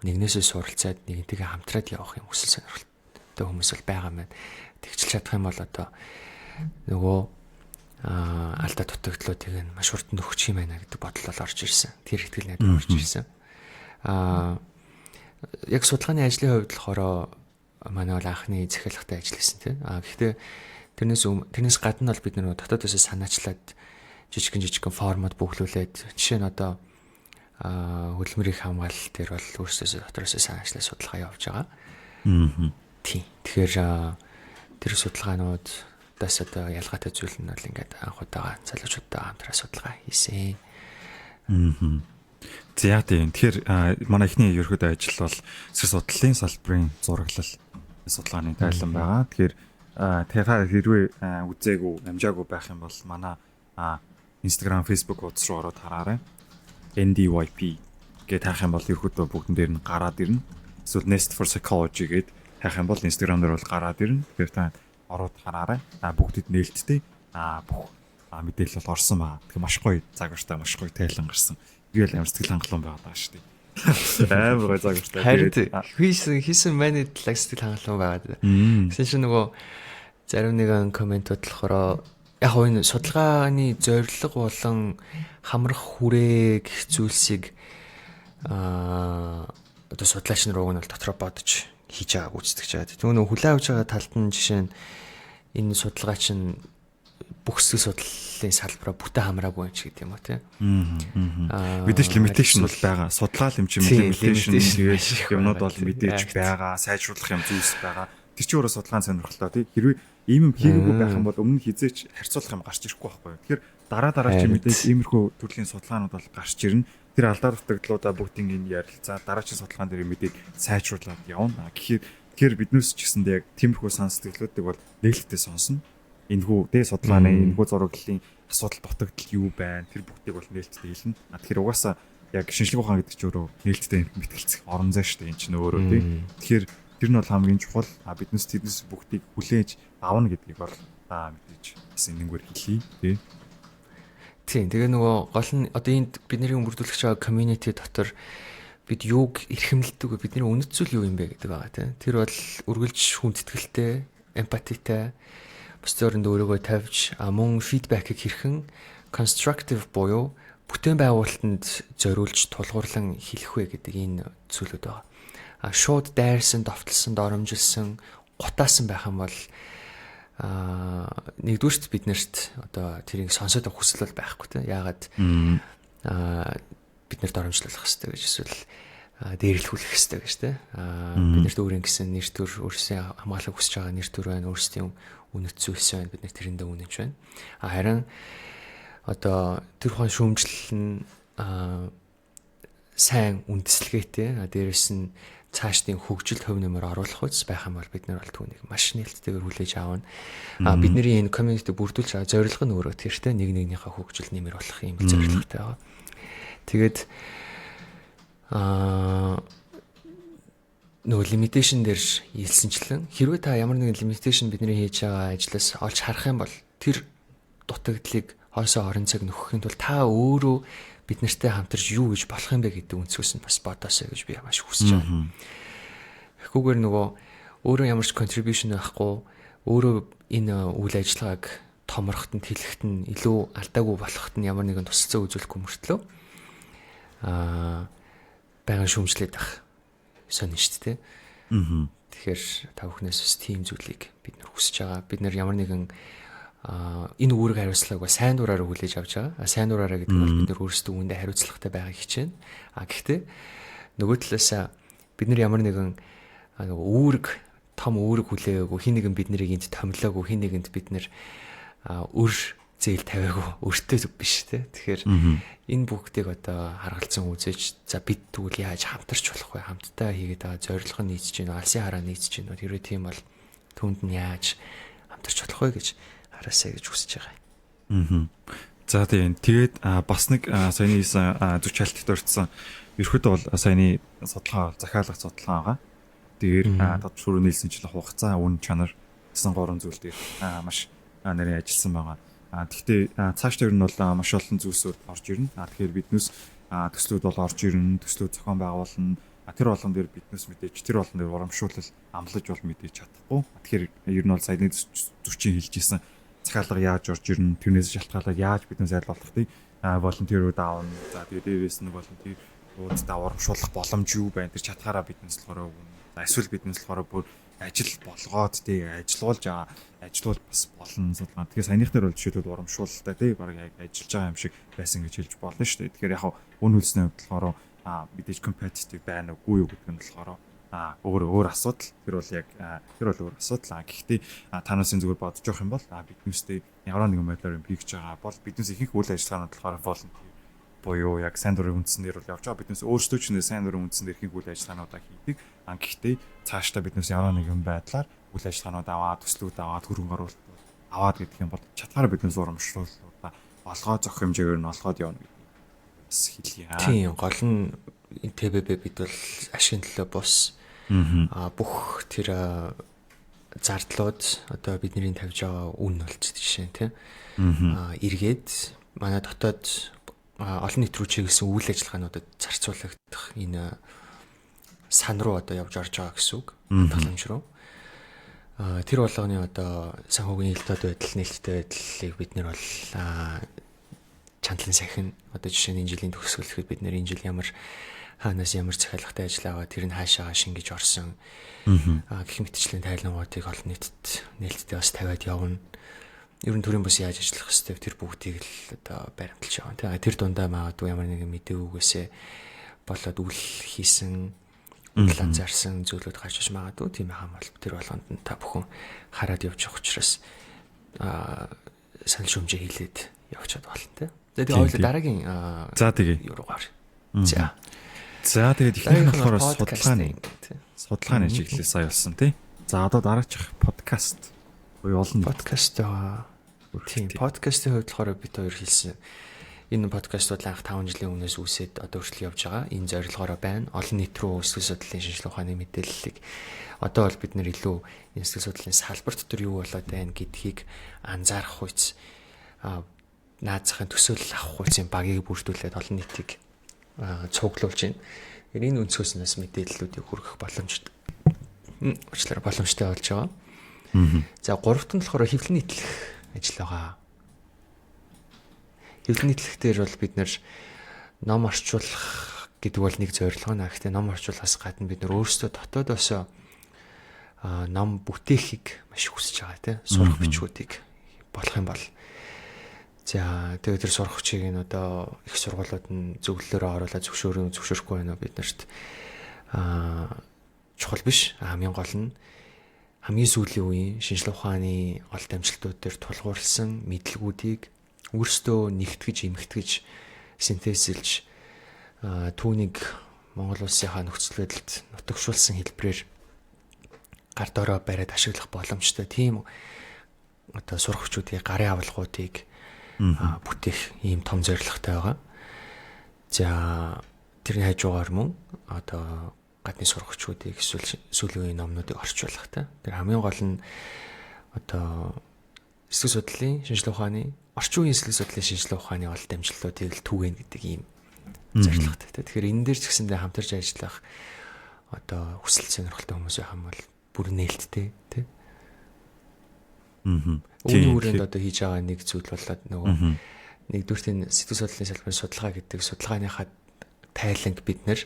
S2: нэгнээсээ суралцаад, нэгнтэйгээ хамтраад явах юм хүсэл сонирхолтой хүмүүс бол байгаа маань. Тэгчил чадах юм бол одоо нөгөө алдаа дутагдлуудыг нь маш хурдан нөхчих юм байна гэдэг бодол бол орж ирсэн. Тэр итгэл найдвар орж ирсэн. Яг судалгааны ажлын хувьд болохоор манай бол анхны захиалгатай ажил хийсэн, тийм. Гэхдээ тэрнээс гадна бол бид нөгөө дотоодоос санаачлаад жижигэн жижигэн формод бүглүүлээд, жишээ нь одоо хөдөлмөрийн хамгаалалт дээр бол өөрсдөөсөө дотроосоо санаачлаад судалгаа явуулж байгаа. Тийм. Тэгэхээр тэр судалгаанууд дас одоо ялгаатай зүйл нь бол ингээд анх удаага залуучуудтай хамтраа судалгаа хийсэн.
S1: За, тийм. Тэгэхээр манай эхний ерөөдөө ажил бол сэтгэл судлалын салбарын зураглал судалгааны тайлан байгаа. Тэгэхээр та хэрвээ үзээгүй, амжаагүй байх юм бол манай Instagram, Facebook хуудас руу ороод хараарай. NDYP гэж таах юм бол ерөөдөө бүгдэн дээр нь гараад ирнэ. Эсвэл Nest for Psychology гээд хайх юм бол Instagram дээр бол гараад ирнэ. Тэгэхээр та ороод хараарай. Бүгдэд нээлттэй. Бүх мэдээлэл бол орсон байгаа. Тэгэхээр маш гоё загвартай, маш гоё тайлан гарсан. Тэгэл амар сэтгэл хангалуун байгаад байгаа шүү дээ. Амар гоё загвартай.
S2: Харин хийсэн миний талаг сэтгэл хангалуун байгаад. Тэгсэн чинь нөгөө зарим нэгэн комментууд болохоор яг хоо энэ судалгааны зорилго болон хамрах хүрээ гэх зүйлсийг одоо судлаач нар уг нь бол дотроо бодож хийж байгааг гүйцэтгэж байгаа. Тэгвэл нөгөө хүлээн авч байгаа талд нь жишээ нь энэ судалгаа чинь бүх сэтгэл судлалын салбараа бүтэн хамраагүй юм чи гэдэг юм уу, тий.
S1: Мэдээж limitation бол байгаа. Судалгаа юм чи limitation, тэгээд юмнууд бол мэдээж байгаа. Сайжруулах юм зүйлс байгаа. Тэр чинь өөрөө судалгааны сонирхолтой, тий. Хэрвээ Ийм юм хийгээгүй байх юм бол өмнө хизээч харьцуулах юм гарч ирэхгүй байхгүй юу. Тэгэхээр дараа дараа чи мэдээж иймэрхүү төрлийн судалгаанууд бол гарч ирнэ. Тэр алдаа дутагдлуудаа бүгдийг нь ярилцаа дараагийн судалгаан дээр мэдээд сайжруулад явна. Тэгэхээр тэгэхээр биднээс ч гэсэндээ яг тиймэрхүү санал сэтгэлүүдийг бол нээлттэй сонсно. Энэхүү тэ судалгааны энэхүү зураглалын асуудал дутагдал юу байна? Тэр бүгдийг бол нээлттэй хэлнэ. Тэгэхээр угаасаа яг шинжлэх ухаан гэдэг чинь өөрөө нээлттэй мэтгэлцэх орон зай шүү дээ. Энэ чинь өөрөө тий. Тэгэхээр тэр нь бол хамгийн чухал. Биднээс тэрнээс бүгдийг хүлээж авна гэдгийг бол мэдээж бас энэнгээр хэлье тий.
S2: Тийм. Тэгээ нөгөө гол нь одоо энд бидний бүрдүүлж байгаа community дотор бид юуг эрхэмлэдэг вэ? Бидний үнэт зүйл юу юм бэ гэдэг байгаа тийм. Тэр бол үргэлж хүндэтгэлтэй, empathy тай, бусдын оронд өөрийгөө тавьж, мөн feedback ийг хэрхэн constructive буюу бүтээн байгуулалтанд зориулж тулгуурлан хэлэх вэ гэдэг энэ зүйлүүд байгаа. Шууд дайрсан, довтолсон, доромжилсан, гутаасан байх юм бол нэгдүгээрт бид нарт одоо тэрийг сонсоод авах хүсэл бол байхгүй те. Яагаад бид нар доромжлох хэрэгтэй гэж эсвэл дээрлэхүүлэх хэрэгтэй гэж те. Бид нарт өөрийн гэсэн нэр төр, өөрсдийн хамгаалах хүсэж байгаа нэр төр байна, өөрсдийн үнэт зүйлс байна. Бид нар тэрэндээ үнэнч байна. Харин одоо тэр ухаан шүүмжлэл нь сайн үндэслэгээтэй. Дээрэс нь цаашдын хөгжилд хувь нэмэр оруулах үс байх юм бол бид нар бол түүнийг маш нээлттэйгээр хүлээж авна. Бидний энэ community бүрдүүлж байгаа зорилго нь өөрөө тэр те нэг нэгнийхээ хөгжил нэмэр болох юм зорилготой байгаа. Тэгээд нөгөө limitation дээр хэлсэнчлэн хэрвээ та ямар нэгэн limitation бидний хийж байгаа ажлаас олж харах юм бол тэр дутагдлыг хойсоо орон цаг нөхөхийн тулд та өөрөө бид нартай хамтарч юу гэж болох юм бэ гэдэг өнцгөөс нь бас бодоосой гэж би маш хүсэж байгаа. Тэгэхгүйгээр нөгөө өөрөө ямар ч contribution байхгүй, өөрөө энэ үйл ажиллагааг томроход нь, тэлэхт нь, илүү алдаагүй болоход нь ямар нэгэн тусалцаа үзүүлэхгүй мөртлөө байнга шүүмжлээд байх сонин шүү дээ. Тэгэхээр та бүхнээс бас тийм зүйлийг бид нар хүсэж байгаа. Бид нар ямар нэгэн энэ үүрэг хариуцлагыг ба сайн дураараа хүлээж авч байгаа. Сайн дураараа гэдэг нь бол бид нар өөрсдөө үүндээ хариуцлагатай байгааг хичээнэ. Гэхдээ нөгөө талаас бид нар ямар нэгэн нөгөө үүрэг, том үүрэг хүлээгээгүй, хэн нэгэн бид нарыг энд томилоогүй, хэн нэгэнд бид нар өр зээл тавиагүй, өртөө биш те. Тэгэхээр энэ бүгдийг одоо харгалзан үзэж, за бид тэгвэл яаж хамтарч болох вэ? Хамтдаа хийгээд байгаа зорилго нь нийцэж гинөө, алсын хараа нийцэж гинөө. Хэрвээ тийм бол түүнд нь яаж хамтарч болох вэ гэж хараасай гэж хүсэж байгаа
S1: юм. За тийм. Тэгээд бас нэг саяны хийсэн зүйч хайлтад орсон. Ерөөхдөө бол саяны судалгаа, захиалга судалгаа байгаа. Тэгэхээр тод шүрүү нийлсэн чинь хугацаа, үн чанар гэсэн гурван зүйл дээр маш нарийн ажилласан байгаа. Гэхдээ цааш дээр нь бол маш олон зүйлсүүд орж ирнэ. Тэгэхээр биднээс төслүүд бол орж ирнэ, төслүүд зохион байгуулна. Тэр болгон дээр биднээс мэдээж тэр болгон дээр урамшуулал амлаж бол мэдээж чадахгүй. Тэгэхээр ер нь бол саяны зүйчийн хэлж исэн захиалга яаж орж ирнэ, тэрнээс шалтгаалаад яаж биднээс аль болох тий volunteer үүд аавна. За тэгээ дээрээс нь volunteer уудаа урамшуулах боломж юу байна? Тэр чадхаараа биднээс болохоор өгнө. За эсвэл биднээс болохоор бүр ажил болгоод тий ажилуулж байгаа ажилуул бас болно судалгаа. Тэгэхээр саяных дээр бол жишээлбэл урамшуулалтай тий баг яг ажиллаж байгаа юм шиг байсан гэж хэлж болно шүү дээ. Тэгэхээр яг үн хөлсний хувьд болохоор мэдээж competitive байна уугүй юу гэдэг нь болохоор өөр өөр асуудал. Тэр бол яг тэр бол өөр асуудал. Гэхдээ танаасын зүгээр бодож явах юм бол биднээстэй ямар нэгэн байдлаар юм хийж байгаа бол биднээс ихэнх үйл ажиллагаанууд болохоор volunteer буюу яг сайн дурын үндсэн дээр бол явж байгаа. Биднээс өөрсдөө ч нэ сайн дурын үндсэн дээр ихэнх үйл ажиллагаануудаа хийдэг. Гэхдээ цаашдаа биднээс ямар нэгэн байдлаар үйл ажиллагаанууд аваад, төслүүд аваад, хөрөнгө оруулалт аваад гэдэг юм бол чадхаараа биднээс урамшрууллуудаа олгоо зохих хэмжээгээр нь олгоод явна гэдэг бас хэлье.
S2: Тийм, гол нь ТББ бид бол ашигын төлөө бус бүх тэр зардлууд одоо бидний тавьж байгаа үн болж жишээ нь тийм эргээд манай дотоод олон нийт рүү чиглэсэн үйл ажиллагаануудад зарцуулагдах энэ сан руу одоо явж орж байгаа гэсэн үг, хадгаламж руу. Тэр болгоны одоо санхүүгийн ил тод байдал, нээлттэй байдлыг бид нар бол чандлан сахина. Одоо жишээ нь энэ жилийн төгсгөл гэхэд бид нар энэ жил ямар хаанаас ямар захиалгатай ажил аваад тэр нь хаашаага шингэж орсон. Гэх мэтчлийн тайлангуудыг олон нийтэд нээлттэй бас тавиад явна. Ер нь төрийн бус яаж ажиллах хэвээр тэр бүгдийг л одоо баримталж явна. Тэр дундаа магадгүй ямар нэгэн мэдээ үгээсээ болоод үл хийсэн Анзаарсан зүйлүүд гарч иж магадгүй. Тийм хам бол тэр болгонд нь та бүхэн хараад явж явах учраас санал шүүмжээ хийлээд явчихад болно те. Тэгээ хоёул дараагийн
S1: за тэгээ
S2: юу руу гар. За.
S1: За тэгээд эхнийх нь болохоор судалгааны чиглэл сая болсон тий. За одоо дараачих подкаст буюу олон
S2: подкаст байгаа. Тийм, подкастын хувьд болохоор бид хоёр хэлсэн. Энэ подкастууд анх 5 жилийн өмнөөс үүсээд одоо хүртэл явж байгаа. Энэ зорилгоороо байна. Олон нийт рүү сэтгэл судлалын шинжилгээ ухааны мэдээллийг одоо бол бид нэр илүү энэ сэтгэл судлалын салбар дотор юу болоод байна гэдгийг анзаарах үйц наад захын төсөөлөл авах үйцийн багийг бүрдүүлээд олон нийтийг цуглуулж байна. Энэ өнцгөөс нь бас мэдээллүүдийг хүргэх боломжтой. Уучлаарай, боломжтой болж байгаа. За гуравт нь болохоор хэвлэл нийтлэх ажил байгаа. Хэвлэл нийтлэх дээр бол бид нэр ном орчуулах гэдэг бол нэг зорилго наа. Гэхдээ ном орчуулахаас гадна бид нар өөрсдөө дотоодоосоо ном бүтээхийг маш хүсэж байгаа тийм сурах бичгүүдийг болох юм бол за тэгээд тэр сурах бичгийг нь одоо их сургуулиуд нь зөвлөлөөрөө оруулаад зөвшөөрөхгүй байна уу бид нарт чухал биш. Хамгийн гол нь хамгийн сүүлийн үеийн шинжлэх ухааны олд амжилтууд дээр тулгуурласан мэдлэгүүдийг өөрсдөө нэгтгэж, эмхтгэж, синтезэлж түүнийг Монгол улсынхаа нөхцөл байдалд нутагшуулсан хэлбэрээр гар дороо бариад ашиглах боломжтой тийм одоо сурах хүчүүдийг, гарын авлагуудыг бүтээх ийм том зорилготой байгаа. За тэрний хажуугаар мөн одоо гадны сурагчдыг эсвэл сүүлийн үеийн номнуудыг орчуулах та. Тэр хамгийн гол нь одоо сэтгэл судлалын шинжилгээ ухааны орчин үеийн сэтгэл судлалын шинжилгээ ухааны олд амжилтуудыг л түгээнэ гэдэг ийм зорилготой. Тэгэхээр энэ дээр ч гэсэндээ хамтарч ажиллах одоо хүсэл сонирхолтой хүмүүс байх юм бол бүр нээлттэй тий. Үүний хүрээнд одоо хийж байгаа нэг зүйл болоод нөгөө нэгдүгüрт энэ сэтгэл судлалын салбарын судалгаа гэдэг судалгааныхаа тайланг бид нэр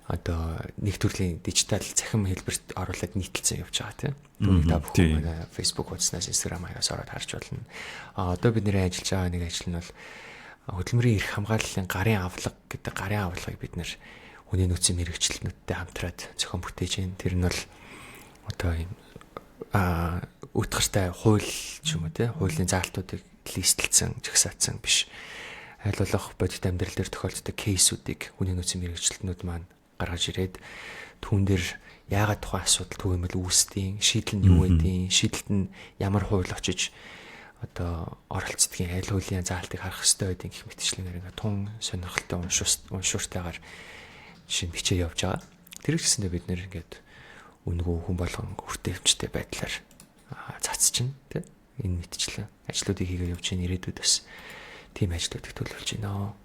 S2: одоо нэг төрлийн дижитал цахим хэлбэрт оруулаад нийтэлсэн явж байгаа тийм. Түүнийг та бүхэн манай Facebook хуудаснаас, Instagram хаягаас ороод харж болно. А одоо бид нэр ажиллаж байгаа нэг ажил нь бол хөдөлмөрийн эрх хамгааллын гарын авлага гэдэг гарын авлагыг бид нэр хүний нөөцийн мэрэгчлэнүүдтэй хамтраад зохион бүтээж байна. Тэр нь бол одоо ийм утгартай хууль ч юм уу те хуулийн заалтуудыг листлсэн, жагсаацсан биш. Аль болох бодит амьдрал дээр тохиолддог кейсүүдийг хүний нөөцийн мэрэгчлэнүүд маань гаргаж ирээд түүн дээр яагаад тухайн асуудал түгээмэл үүсдэйн, шийдэл нь юу гэдгийг, шийдэлт нь ямар хууль очиж одоо оролцдгийн, аль хуулийн заалтыг харах ёстой байдгийг гэх мэтчлэнээр ингээ тун сонирхолтой уншууртайгаар жишээ нь бичээ явж байгаа. Тэр ихсэндээ бид нэр ингээд үнгүү хүн болгон хүртээмжтэй байдлаар цацчихна тий. Энэ мэтчлэн ажлуудыг хийгээ явж байна. Ирээдүйд бас тийм ажлуудыг төлөвлөж байна.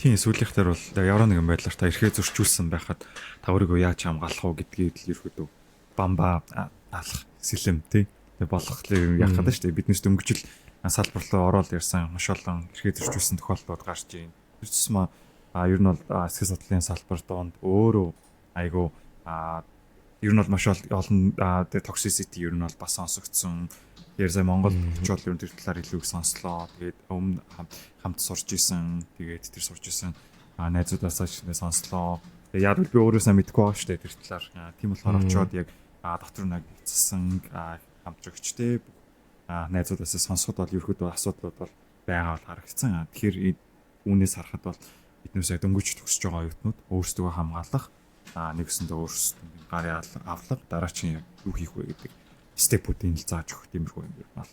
S1: Тийм, сүүлийнх дээр бол ямар нэгэн байдлаар та эрхээ зөрчүүлсэн байхад та өөрийгөө яаж хамгаалах уу гэдгийг л ерөөдөө бамба алах сэлэм тий болох юм яах гэдэг шүү дээ. Биднээс дөнгөжл салбар руу ороод ирсэн маш олон эрхээ зөрчүүлсэн тохиолдлууд гарч байна. Тэр тусмаа ер нь бол сэтгэл судлалын салбар донд өөрөө айгу ер нь бол маш олон toxicity ер нь бол бас сонсогдсон. Тэгэхээр сая Монгол очиод ер нь тэр талаар илүү их сонслоо. Тэгээд өмнө хамт сурч исэн. Тэгээд тэр сурч исэн найзуудаасаа ч сонслоо. Тэгээд яг би өөрөөсөө мэдэхгүй байгаа шүү дээ тэр талаар. Тийм болохоор очиод яг дотор нэг эцэсэн хамтрагчтэй бүх найзуудаасаа сонсоход бол ерөөхдөө асуудлууд бол байгаа бол харагдсан. Тэгэхээр үүнээс харахад бол биднээс яг дөнгөж төгсөж байгаа оюутнууд өөрсдөө хамгаалах, нэгсэндээ өөрсдөө гарын авлага, дараачин яг юу хийх вэ гэдэг степүүдийг л зааж өгөх тиймэрхүү юм бол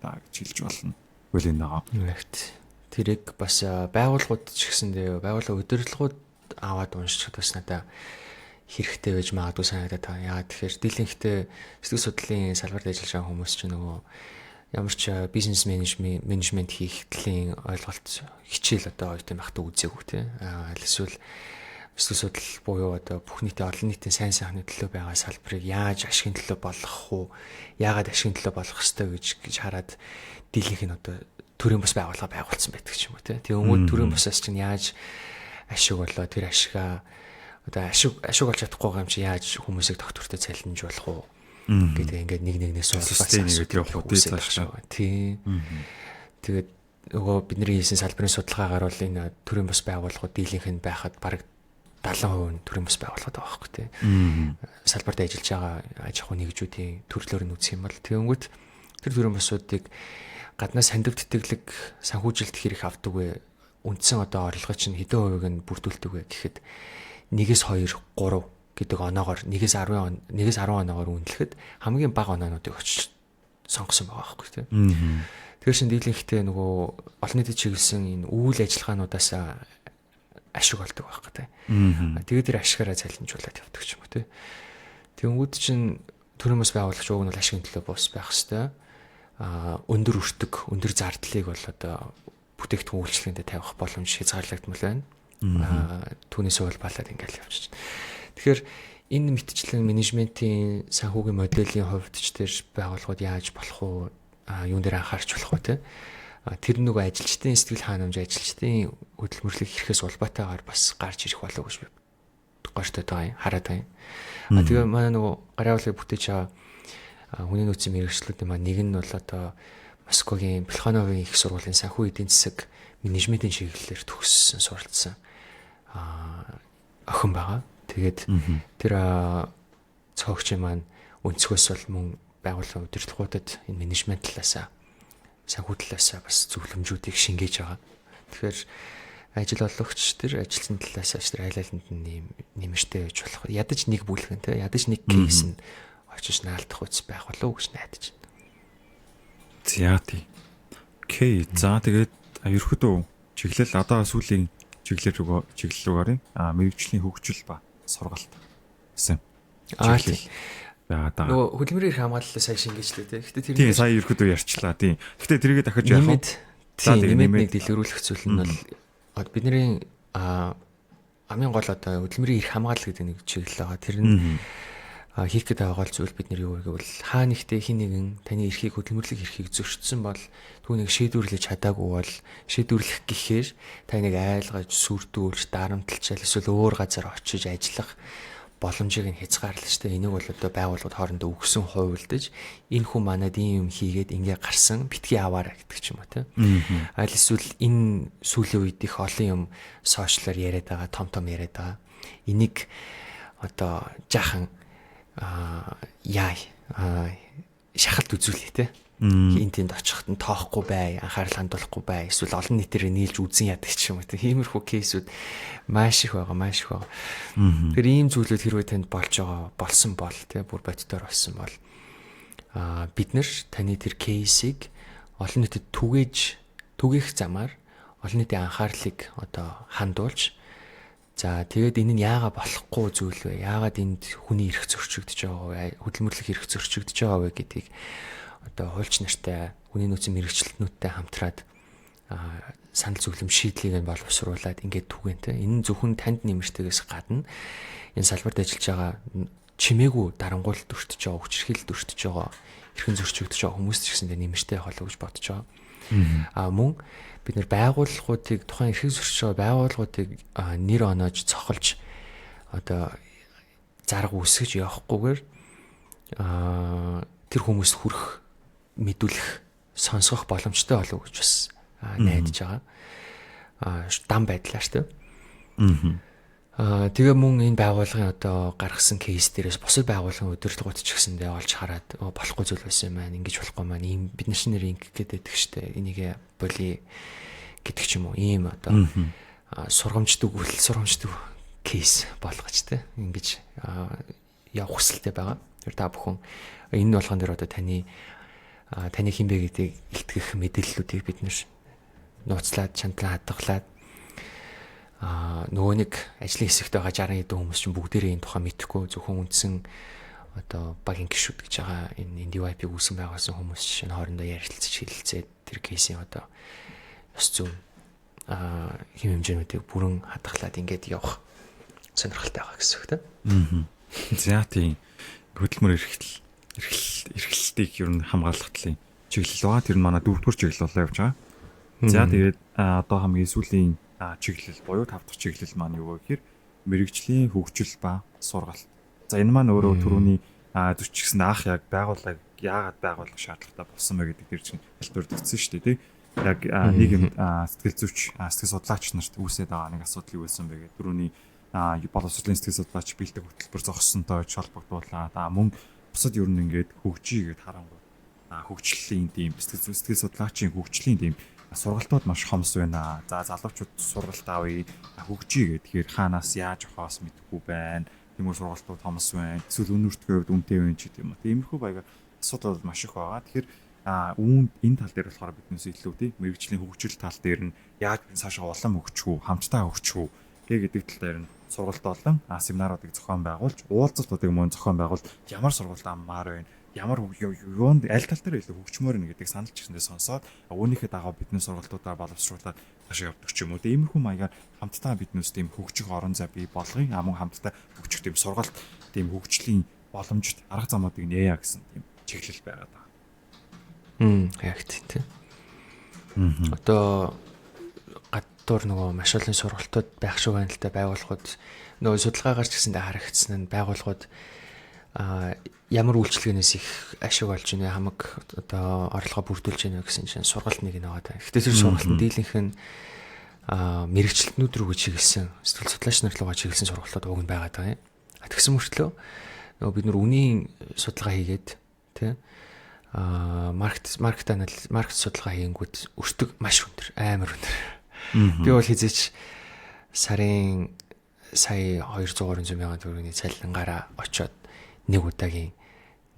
S1: да гэж хэлж болно. Хуулийн дагуу.
S2: Тэрийг бас байгууллагууд ч гэсэндээ байгууллага удирдлагууд аваад уншчихад бас надаа хэрэгтэй байж магадгүй санагдаад байгаа. Яагаад тэгэхээр дийлэнхтэй сэтгэл судлалын салбарт ажиллаж байгаа хүмүүс чинь нөгөө ямар ч бизнес менежмент хийх төрлийн ойлголт хичээл одоо оюутан байхдаа үзээгүй те. Аль эсвэл сэтгэл судлал буюу одоо бүх нийтийн олон нийтийн сайн сайхны төлөө байгаа салбарыг яаж ашигын төлөө болгох уу? Яагаад ашигын төлөө болгох ёстой гэж хараад дийлэнх нь одоо төрийн бус байгууллага байгуулсан байдаг ч юм уу те. Тэгвэл төрийн бусаас чинь яаж ашиг болоо тэр ашигаа одоо ашиг болж чадахгүй байгаа юм чи яаж хүмүүсийг тогтвортой цалинжуулах уу гэдэг ингээд нэг нэгнээс
S1: суулгаас явах уу цаашаа.
S2: Тийм. Тэгээд нөгөө бидний хийсэн салбарын судалгаагаар бол энэ төрийн бус байгууллагууд дийлэнх нь байхад бараг 70% нь төрийн бас байгууллагууд байгаа байхгүй тий. Салбарт ажиллаж байгаа аж ахуй нэгжүүдийн төрлөөр нь үзэх юм бол тэгэнгүүт тэр төрийн бусуудыг гаднаас сандив тэтгэлэг санхүүжилт хэрэг авдаг вэ? Үндсэн одоо орлого чинь хэдэн хувийг нь бүрдүүлдэг вэ гэхэд 1-ээс 2, 3 гэдэг оноогоор 1-ээс 10 он 1-ээс 10 оноогоор үнэлэхэд хамгийн бага оноонуудыг очиж сонгосон байгаа байхгүй тий. Тэгэхээр шин дийлэнхтэй нөгөө олон нийтэд чиглэсэн энэ үйл ажиллагаануудаас ашиг олдог байхгүй тий. Тэгээд тэр ашигаараа цалинжуулаад явдаг ч юм уу тий. Тэнгүүд чинь төрийн бас байгуулагч уг нь бол ашигын төлөө бус байх хэвээр. Өндөр өртөг, өндөр зардлыг бол одоо бүтээгдэхүүн үйлчилгээндээ тавих боломж хязгаарлагдмал байна. Түүнээс улбалаад ингээл явчих. Тэгэхээр энэ мэтчлэн менежментийн санхүүгийн моделийн хувьд ч тэр байгууллагууд яаж болох уу, юун дээр анхаарч болох вэ те. Тэр нөгөө ажилчдын сэтгэл ханамж, ажилчдын хөдөлмөрлөх хэрэгээс улбаатайгаар бас гарч ирэх болов гэж би гойртой байгаа юм, хараад байгаа юм. Тэгээ манай нөгөө гарын авлагыг бүтээж байгаа хүний нөөцийн мэргэжлүүдийн маань нэг нь бол одоо Москвагийн Плехановын их сургуулийн санхүү эдийн засаг менежментийн чиглэлээр төгссөн, суралцсан охин байгаа. Тэгээд тэр цогч маань өнцгөөс бол мөн байгууллагын удирдлагуудад энэ менежмент талаасаа, санхүү талаасаа бас зөвлөмжүүдийг шингээж байгаа. Тэгэхээр ажил олгогч тэр ажилтны талаасаа тэр айл айланд нь нэмэртэй байж болох. Ядаж нэг бүлгэн те, ядаж нэг кейс нь очиж наалдах үс байх болов уу гэж найдаж байна.
S1: За тий. Окей. За тэгээд ерөөхдөө чиглэл одоо сүүлийн чиглэл рүү оръё. Мэргэжлийн хөгжил ба сургалт гэсэн.
S2: Чиглэл байгаад байгаа. Нөгөө хөдөлмөрийн эрх хамгааллаа сая шингээжлээ те.
S1: Гэтэ тэр тийм сая ерөөхдөө ярьчлаа. Тийм. Гэтэ тэрийгээ дахиж яах вэ?
S2: За тэгээ нэмээд нэг дэлгэрүүлэх зүйл нь бол бидний хамгийн гол одоо хөдөлмөрийн эрх хамгаалал гэдэг нэг чиглэл байгаа. Тэр нь хийх гээд байгаа гол зүйл бид нар юу гэвэл хаа нэгтээ хин нэгэн таны эрхийг хөдөлмөрлөх эрхийг зөрчсөн бол түүнийг шийдвэрлэж чадаагүй бол шийдвэрлэх гэхээр таныг айлгаж, сүрдүүлж, дарамтлж эсвэл өөр газар очиж ажиллах боломжийг нь хязгаарлаж тэ. Энийг бол одоо байгууллагууд хоорондоо өгсөн хувилдаж энэ хүн манад ийм юм хийгээд ингээ гарсан битгий аваарай гэдэг ч юм уу тэ. Аль эсвэл энэ сүүлийн үед их олон юм сошиалар яриад байгаа, том том яриад байгаа. Энийг одоо жаахан яа шахалт үзүүлээ те. Энд тэнд очиход нь тоохгүй бай, анхаарал хандуулахгүй бай, эсвэл олон нийтээр нийлж үзэн яадаг ч юм уу те. Иймэрхүү кейсүүд маш их байгаа, маш их байгаа. Тэгэхээр ийм зүйлүүд хэрвээ танд болж байгаа, болсон бол те, бүр боддоор болсон бол бид нар таны тэр кейсийг олон нийтэд түгээж, түгээх замаар олон нийтийн анхаарлыг одоо хандуулж. За тэгээд энэ нь яагаад болохгүй зүйл вэ? Яагаад энд хүний эрх зөрчигдөж байгаа вэ? Хөдөлмөрлөх эрх зөрчигдөж байгаа вэ гэдгийг одоо хуульч нартай, хүний нөөцийн мэргэжилтнүүдтэй хамтраад санал зөвлөм шийдлийг нь боловсруулад ингээд түгэн те. Энэ нь зөвхөн танд нэмэртэгээс гадна энэ салбарт ажиллаж байгаа чимээгүй дарангуйлалд өртөж байгаа, хүчирхийлэлд өртөж байгаа, эрхэн зөрчигдөж байгаа хүмүүс ч гэсэндээ нэмэртэй байх болов гэж бодож байгаа. Мөн бид нэр байгууллагуудыг тухайн эрхийг зөрчиж байгаа байгууллагуудыг нэр оноож цохолж одоо зарга үүсгэж явахгүйгээр тэр хүмүүст хүрэх, мэдүүлэх, сонсгох боломжтой болов гэж бас найдаж байгаа. Дам байдлаар шүү дээ. Тэгээ мөн энэ байгууллагын одоо гаргасан кейс дээрээс бусад байгууллагын удирдлагууд ч гэсэндээ олж хараад болохгүй зүйл байсан юм байна, ингэж болохгүй маань ийм бид нар шинээр ингэх гээд байдаг штэ, энийг болий гэдэг ч юм уу, ийм одоо сургамждаг үйл сургамждаг кейс болгож те ингэж явах хүсэлтэй байгаа. Тэр та бүхэн энэ болгон дээр одоо таны хэн бэ гэдгийг илтгэх мэдээллүүдийг бид нэр нууцлаад, чандлаа хадгалаад нөгөө нэг ажлын хэсэгт байгаа 60 хэдэн хүмүүс чинь бүгдээрээ энэ тухай мэдэхгүй, зөвхөн үндсэн одоо багийн гишүүд гэж байгаа энэ NDYP-г үүсгэн байгуулсан хүмүүс чинь хоорондоо ярилцаж хэлэлцээд тэр кейсийн одоо ёс зүйн хэм хэмжээнүүдийг бүрэн хадгалаад ингээд явах сонирхолтой байгаа гэсэн үг тийм.
S1: За тийм хөдөлмөр эрхлэлтийг ер нь хамгаалах талын чиглэл байгаа. Тэр нь манай дөрөвдүгээр чиглэл болоо явж байгаа. За тэгээд одоо хамгийн сүүлийн чиглэл буюу тав дахь чиглэл маань юу вэ гэхээр мэрэгжлийн хөгжил ба сургалт. За энэ маань өөрөө түрүүний зөрчигсөн анх яг байгууллага яагаад байгуулах шаардлагатай болсон бэ гэдэг дээр чинь хэлбэрдэгдсэн шүү дээ тий. Яг нийгэм сэтгэл зүйч, сэтгэл судлаач нарт үүсээд байгаа нэг асуудал юу байсан бэ гэдэг түрүүний Боловсролын сэтгэл судлаач бэлтгэх хөтөлбөр зогссонтой холбогдуулаад мөн бусад ер нь ингээд хөгжий гэд харангуй хөгжлийн тийм сэтгэл судлаачийн хөгжлийн тийм сургалтууд маш хомс байна. За, залуучууд сургалт авъя, хөгжий гэхээр хаанаас яаж авахаас мэдэхгүй байна. Тиймэр сургалтууд хомс байна. Эсвэл үнэ өртгөө хувьд үнэтэй байна ч гэдэг юм уу. Тиймэрхүү баягаар асуудал бол маш их байгаа. Тэгэхээр үүнд энэ тал дээр болохоор биднээс илүү тийм мэргэжлийн хөгжил тал дээр нь яаж бид цаашаа улам хөгжих үү, хамтдаа хөгжих үү гэдэг тал дээр нь сургалт болон семинаруудыг зохион байгуулж, уулзалтуудыг мөн зохион байгуулж, ямар сургалт авмаар байна, ямар юунд аль тал дээр илүү хөгжмөр нэ гэдэг санал ч гэсэндээ сонсоод үүнийхээ дагуу бидний сургалтуудаа боловсруулаад цаашаа явдаг ч юм уу. Тиймэрхүү маягаар хамтдаа биднээс тийм хөгжих орон зай бий болгоё. Мөн хамтдаа хөгжих тийм сургалт, тийм хөгжлийн боломжит арга замуудыг нээе гэсэн тийм чиглэл байгаа даа.
S2: Яг тийм. Одоо гадуур нөгөө маш олон сургалтууд байх шиг байна л да, байгууллагууд нөгөө судалгаагаар ч гэсэндээ харагдсан нь байгууллагууд ямар үйлчилгээнээс их ашиг олж ийнэ, хамаг одоо орлогоо бүрдүүлж ийнэ гэсэн чинь сургалт нэг нь байгаа. Гэхдээ тэр сургалтын дийлэнх нь мэрэгчлэтнүүд рүүгээ чиглэсэн, сэтгэл судлаач нар руугаа чиглэсэн сургалтууд уг нь байгаад байгаа юм. Тэгсэн мөртлөө нөгөө бид нар үнийн судалгаа хийгээд тий маркет анализ, маркет судалгаа хийнгүүт өртөг маш өндөр, амар өндөр. Би бол хизээч сарын сая 200 300 мянган төгрөгийн цалингаараа очиод нэг удаагийн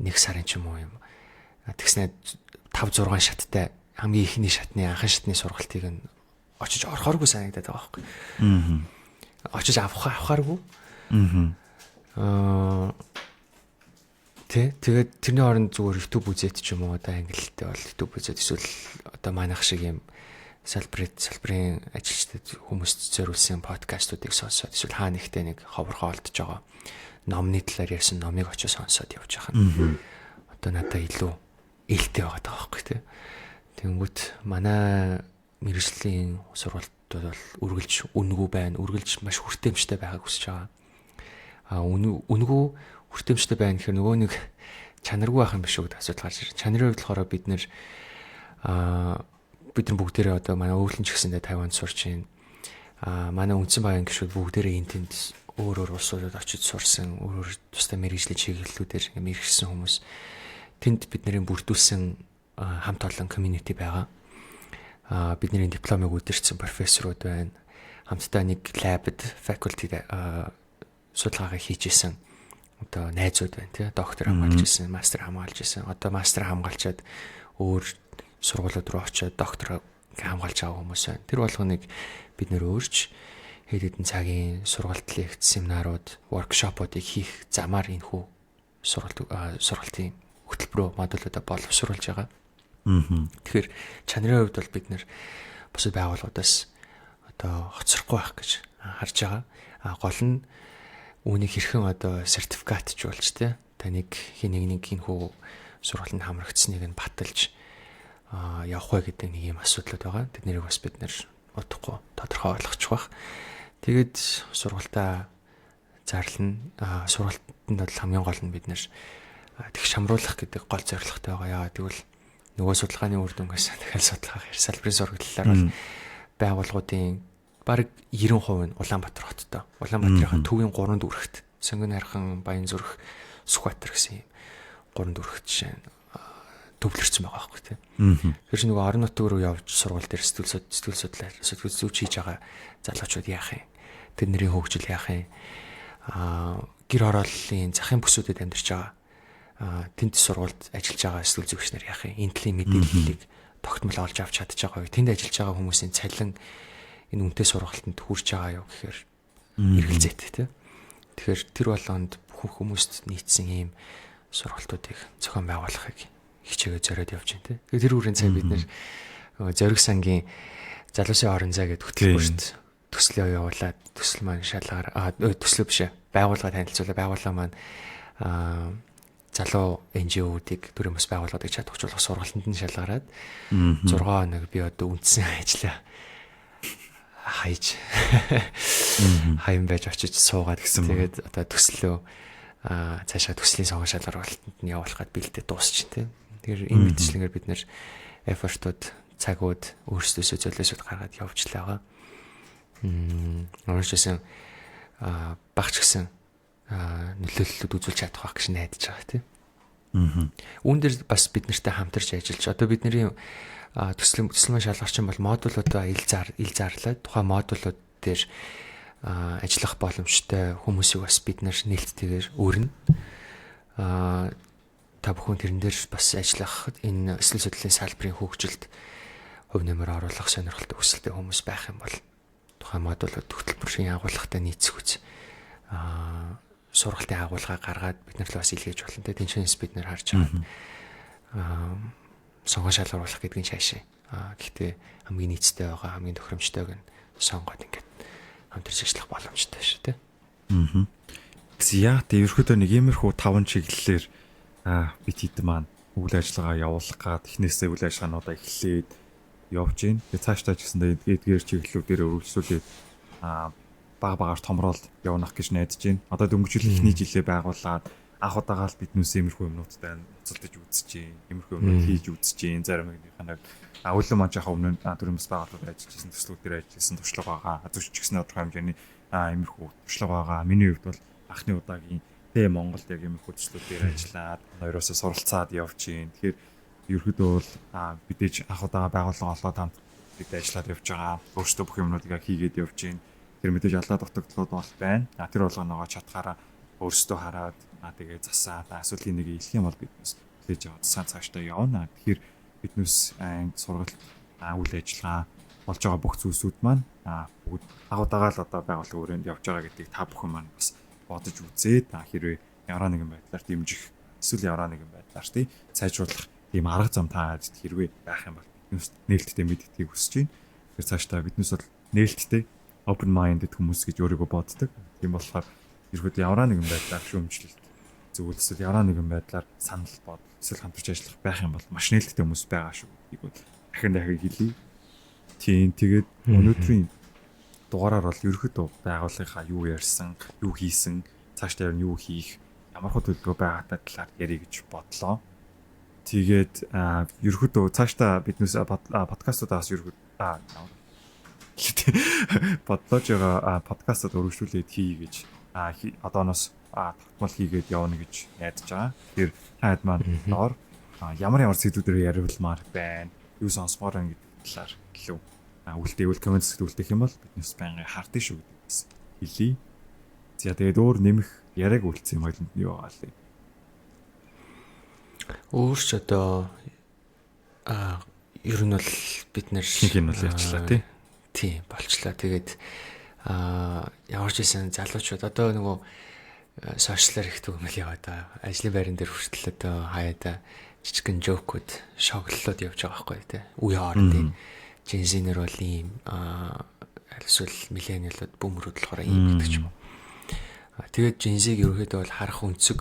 S2: нэг сарын ч юм уу юм. Тэгснэ 5 6 шаттай хамгийн ихний шатны анхан шатны сургалтыг нь очиж орохооргүй санагдаад байгаа байхгүй. Очиж авахааргүй. Тэ, тэгээд тэрний оронд зүгээр YouTube үзээд ч юм уу, одоо англитэй бол YouTube үзээд, эсвэл одоо манайх шиг юм салбарын ажилчдад хүмүүст зориулсан подкастуудыг сонсоод, эсвэл хаа нэгтэй нэг ховорхоо олдож байгаа номны талаар ярьсан номыг очиж сонсоод явж байгаа нь одоо надад илүү ээлтэй байгаа даа байхгүй тий. Тэнгүүт манай мэргэжлийн сургалтууд бол үргэлж үнэгүй байна. Үргэлж маш хүртээмжтэй байгааг хүсэж байгаа. Үнэгүй хүртээмжтэй байна гэхээр нөгөө нэг чанаргүй байх юм биш үү гэдэг асуудал гарч ирж. Чанарын хувьд болохоор бид нэр бид нар бүгдээрээ одоо манай өвлөн ч гэсэндээ Тайванд сурч байна. Манай үндсэн багийн гишүүд бүгдээрээ энэ тэнд өөр өөр улсуудад очиж сурсан, өөр өөр тустай мэргэжлийн чиглэлүүдээр мэргэжсэн хүмүүс. Тэнд бидний бүрдүүлсэн хамт олон community байгаа. Бидний дипломыг удирдсан профессорууд байна. Хамтдаа нэг lab-д faculty судалгаагаа хийж исэн одоо найзууд байна тий. Доктор хамгаалж исэн, мастер хамгаалж исэн. Одоо мастер хамгаалчаад өөр сургуулиуд руу очиод доктор хамгаалж байгаа хүмүүс байна. Тэр болгоныг бид нэр өөрч хэд хэдэн цагийн сургалт, лекц, семинарууд, воркшопуудыг хийх замаар энэхүү сургалтын хөтөлбөрөө модулуудаа боловсруулж байгаа. Тэгэхээр чанарын хувьд бол бид нэр бусад байгууллагуудаас одоо хоцрохгүй байх гэж харж байгаа. Гол нь үүнийг хэрхэн одоо сертификатжуулж тий таныг хин нэг нэг энэхүү сургалтанд хамрагдсныг нь баталж явах вэ гэдэг нэг юм асуудлууд байгаа. Тэднийг бас бид нэр удахгүй тодорхой ойлгочих бах. Тэгээд сургалтаа зарлана. Сургалтанд бол хамгийн гол нь бид нэр тэгш хамруулах гэдэг гол зорилготой байгаа. Яагаад гэвэл нөгөө судалгааны үр дүнгээс дахиад судалгаа хийх салбарын сургалтлаар бол байгууллагуудын бараг 90% нь Улаанбаатар хоттой. Улаанбаатарын төвийн 3 дүрхт Сонгон хайрхан, Баянзүрх, Сүхбаатар гэсэн юм 3 дүрхт жишээ нь төвлөрсөн байгаа байхгүй тий. Тэр чинь нөгөө орон нутг руу явж сургууль дээр сэтгэл судлаа сэтгэл зүйч хийж байгаа залуучууд яах юм? Тэдний хөгжил яах юм? Гэр хорооллын захын бүсүүдэд амьдарч байгаа тэнд сургуульд ажиллаж байгаа сэтгэл зүйч нар яах юм? Энэ төрлийн мэдээллийг тогтмол олж авч чадж байгаа юу? Тэнд ажиллаж байгаа хүмүүсийн цалин энэ үнэтэй сургалтанд хүрч байгаа юу гэхээр эргэлзээтэй тий. Тэгэхээр тэр болгонд бүх хүмүүст нийцсэн ийм сургалтуудыг зохион байгуулахыг хичээгээ зориод явж байна тий. Тэгэхээр тэр үрийн цаг бид нэр зориг сангийн залуусын орон зай гэдэг хөтөлбөрт төслөө явуулаад төсөл маань шалгаар төслөө биш байгууллага танилцуулаа, байгууллага маань залуу NGO-уудыг төрийн бас байгууллагуудыг чадваржуулах сургалтанд нь шалгараад 6 хоног би одоо үндсэн ажиллаа хайж хаян байж очиж суугаад тэгээд одоо төслөө цаашаа төслийн сонгон шалгаруулалтанд нь явуулах гад бэлдээ дуусчин тийм. Тэгэхээр энэ мэтчлэнгээр бид нэр effort-ууд, цагууд өөрсдөөсөө золиосууд гаргаад явж л байгаа. Өөрчлөсөн багч гэсэн нөлөөллүүд үзүүлж чадах байх гэж найдаж байгаа тийм. Үүн дээр бас бид нартай хамтарч ажиллаж одоо бидний төсөл маань шалгарч юм бол модулуудаа ил зарлаад тухайн модулууд дээр ажиллах боломжтой хүмүүсийг бас бид нар нээлттэйгээр өрнө. Та бүхэн тэрэн дээр бас ажиллах энэ сэтгэл судлалын салбарын хөгжилд хувь нэмэр оруулах сонирхолтой хүсэлтэй хүмүүс байх юм бол тухайн модулууд хөтөлбөрийн агуулгатай нийцэх үз сургалтын агуулга гаргаад бид нар л бас илгээж болно. Тэгээ тэнцэнээс бид нар харж байгаа сонгон шалгаруулах гэдгийг цаашаа. Гэхдээ хамгийн нийцтэй байгаа, хамгийн тохиромжтойг нь сонгоод ингээд хамтарч ажиллах боломжтой шүү дээ.
S1: Аа. Яа тэг ерөөхдөө нэг иймэрхүү таван чиглэлээр бид хэд маань үйл ажиллагаа явуулах гад эхнээсээ үйл ажиллагаануудаа эхлээд явж гин. Тэгээ цаашдаа ч гэсэндээ эдгээр чиглэлүүдээр өргөжлүүлээд баг багаар томрол явнах гэж найдаж байна. Одоо дөнгөжл эхний жилээ байгуулад анх удаага л биднээс иймэрхүү юмнуудтай ноцолдож үзэж гин, иймэрхүү юмнууд хийж үзэж гин. Зарим нэгнийх нь өвлөн маань жаахан өмнө төрийн бас байгууллагад ажиллаж байсан, төслүүд дээр ажиллаж байсан туршлага байгаа. Зүгч ч гэсэн тодорхой хэмжээний иймэрхүү туршлага байгаа. Миний хувьд бол анхны удаагийн тэ Монголд яг иймэрхүү төслүүд дээр ажиллаад хоёроосоо суралцаад явж гин. Тэгэхээр ерөөдөө бол мэдээж анх удаага байгууллага олоод хамт бид ажиллаад явж байгаа. Өөрсдөө бүх юмнуудыг хийгээд явж гин. Тэр мэдээж алдаа дутагдлууд бол байна. Тэр болгоноогоо чадхаараа өөрсдөө хараад тэгээ засаад асуудлын нэг илэх юм бол биднээс хүлээж аваад засаа цаашдаа явна. Тэгэхээр биднээс сургалт үйл ажиллагаа болж байгаа бүх зүйлсүүд маань бүгд агуудагаа л одоо байгууллага өрөөнд явж байгаа гэдгийг та бүхэн маань бас бодож үзээд хэрвээ ямар нэгэн байдлаар дэмжих эсвэл ямар нэгэн байдлаар тий сайжруулах тийм арга зам та хэрвээ байх юм бол биднээс нээлттэй мэддгийг хүсэж байна. Тэгэхээр цаашдаа биднээс бол нээлттэй open minded хүмүүс гэж өөрийгөө боддог. Тийм болохоор ерөөд ямар нэгэн байдлаар шүүмжлэлт зүйл эсвэл ямар нэгэн байдлаар санал бод эсвэл хамтарч ажиллах байх юм бол маш нээлттэй хүмүүс байгаа шүү гэдгийг бол дахин дахин хэлье. Тийм, тэгээд өнөөдрийн дугаараар бол ерөөхдөө байгууллагынхаа юу ярьсан, юу хийсэн, цаашдаа юу хийх, ямар хөө төлөвлөгөө байгаатай талаар ярих гэж бодлоо. Тэгээд ерөөхдөө цаашдаа биднээс подкастуудаас ерөөхдөө бодлоож байгаа подкастууд өргөжлүүлээд хий гэж одооноос тогтмол хийгээд явна гэж найдаж байгаа. Тэгэхээр та хэд маань доор ямар ямар сэдвүүдээр яриулмаар байна, юу сонсомоор байна гэдэг талаар илүү үлдээвэл коммент хэсэгт үлдэх юм бол биднээс байнгын хардсан шүү гэдэг бас хэлье. За тэгээд өөр нэмэх яриаг үлдсэн юм хоёланд юу байгаа лээ.
S2: Өөр ч одоо ер нь бол бид нэр
S1: нэг юм бол ярьчлаа тий.
S2: Тийм болчлаа. Тэгээд ямар ч байсан залуучууд одоо нөгөө сошиалар их түгмэл яваад байгаа. Ажлын байран дээр хүртэл одоо хаяада жижигэн жокуд, шоглолууд явж байгаа байхгүй тий. Үе хоорондын Gen Z-нэр бол ийм эсвэл миллениалууд бүүмрүүд болохоор ийм гэдэг ч юм уу. Тэгээд Gen Z-г ерөнхийдөө бол харах өнцөг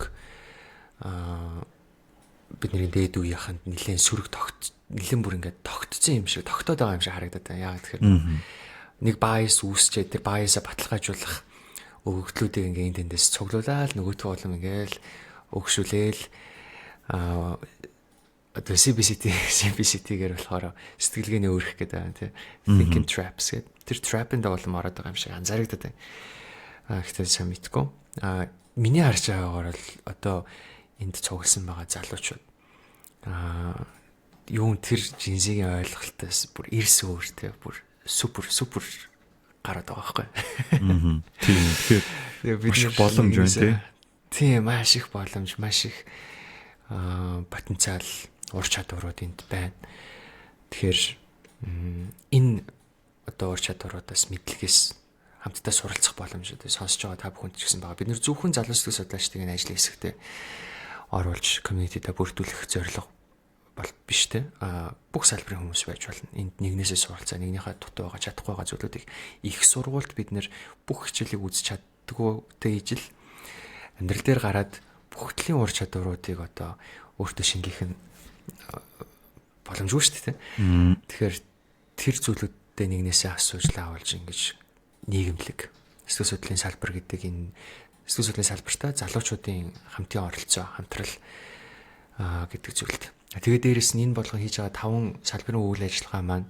S2: бидний дээд үеийнхэнд нэлээд сөрөг тогт нэлээд бүр ингээд тогтцсон юм шиг тогтоод байгаа юм шиг харагдаад байна. Яг тэгэхээр нэг bias үүсчээ тэр bias-а баталгаажуулах өгөгдлүүдийг ингээ энэ тэндээс цуглуулаад нөгөөтгөө улам ингээл өгшүүлээл одоо CBCT-гээр болохоор сэтгэлгээний өөрөх гэдэг байгаа тий. Thinking traps гэдэг. Тэр trap-ын улам ороод байгаа юм шиг анзаарагдаад байна. Гэхдээ сайн мэдгүй. Миний харж байгаагаар бол одоо энд цугласан байгаа залуучууд юун тэр Gen Z-ийн ойлголтоос бүр эрс өөр тий. Бүр супер супер гараад байгаа байхгүй.
S1: Аа. Тийм. Тэгэхээр бид нар боломж байна тий.
S2: Тийм, маш их боломж, маш их потенциал, ур чадварууд энд байна. Тэгэхээр энэ одоо ур чадваруудаас мэдлэгээс хамтдаа суралцах боломж одоо сонсож байгаа та бүхэнд ч гэсэн байгаа. Бид нэр зөвхөн залуу сэтгэл судлаачдын энэ ажлын хэсэгтээ оруулж community-да бүрдүүлэх зорилго бол биш те. Бүх салбарын хүмүүс байж болно. Энд нэгнээсээ суралцаа, нэгнийхээ дутуу байгаа, чадахгүй байгаа зүйлүүдийг их сургуульд бид нэр бүх хичээлийг үзэж чаддгүйтэй ижил амьдрал дээр гараад бүх төрлийн ур чадваруудыг одоо өөртөө шингээх нь боломжгүй шүү дээ. Тэгэхээр тэр зүйлүүдтэй нэгнээсээ асууж лаавалж ингэж нийгэмлэг сэтгэл судлалын салбар гэдэг энэ сэтгэл судлалын салбартаа залуучуудын хамтын оролцоо, хамтрал гэдэг зүйлд. Тэгээд дээрэс нь энэ болгон хийж байгаа таван салбарын үйл ажиллагаа маань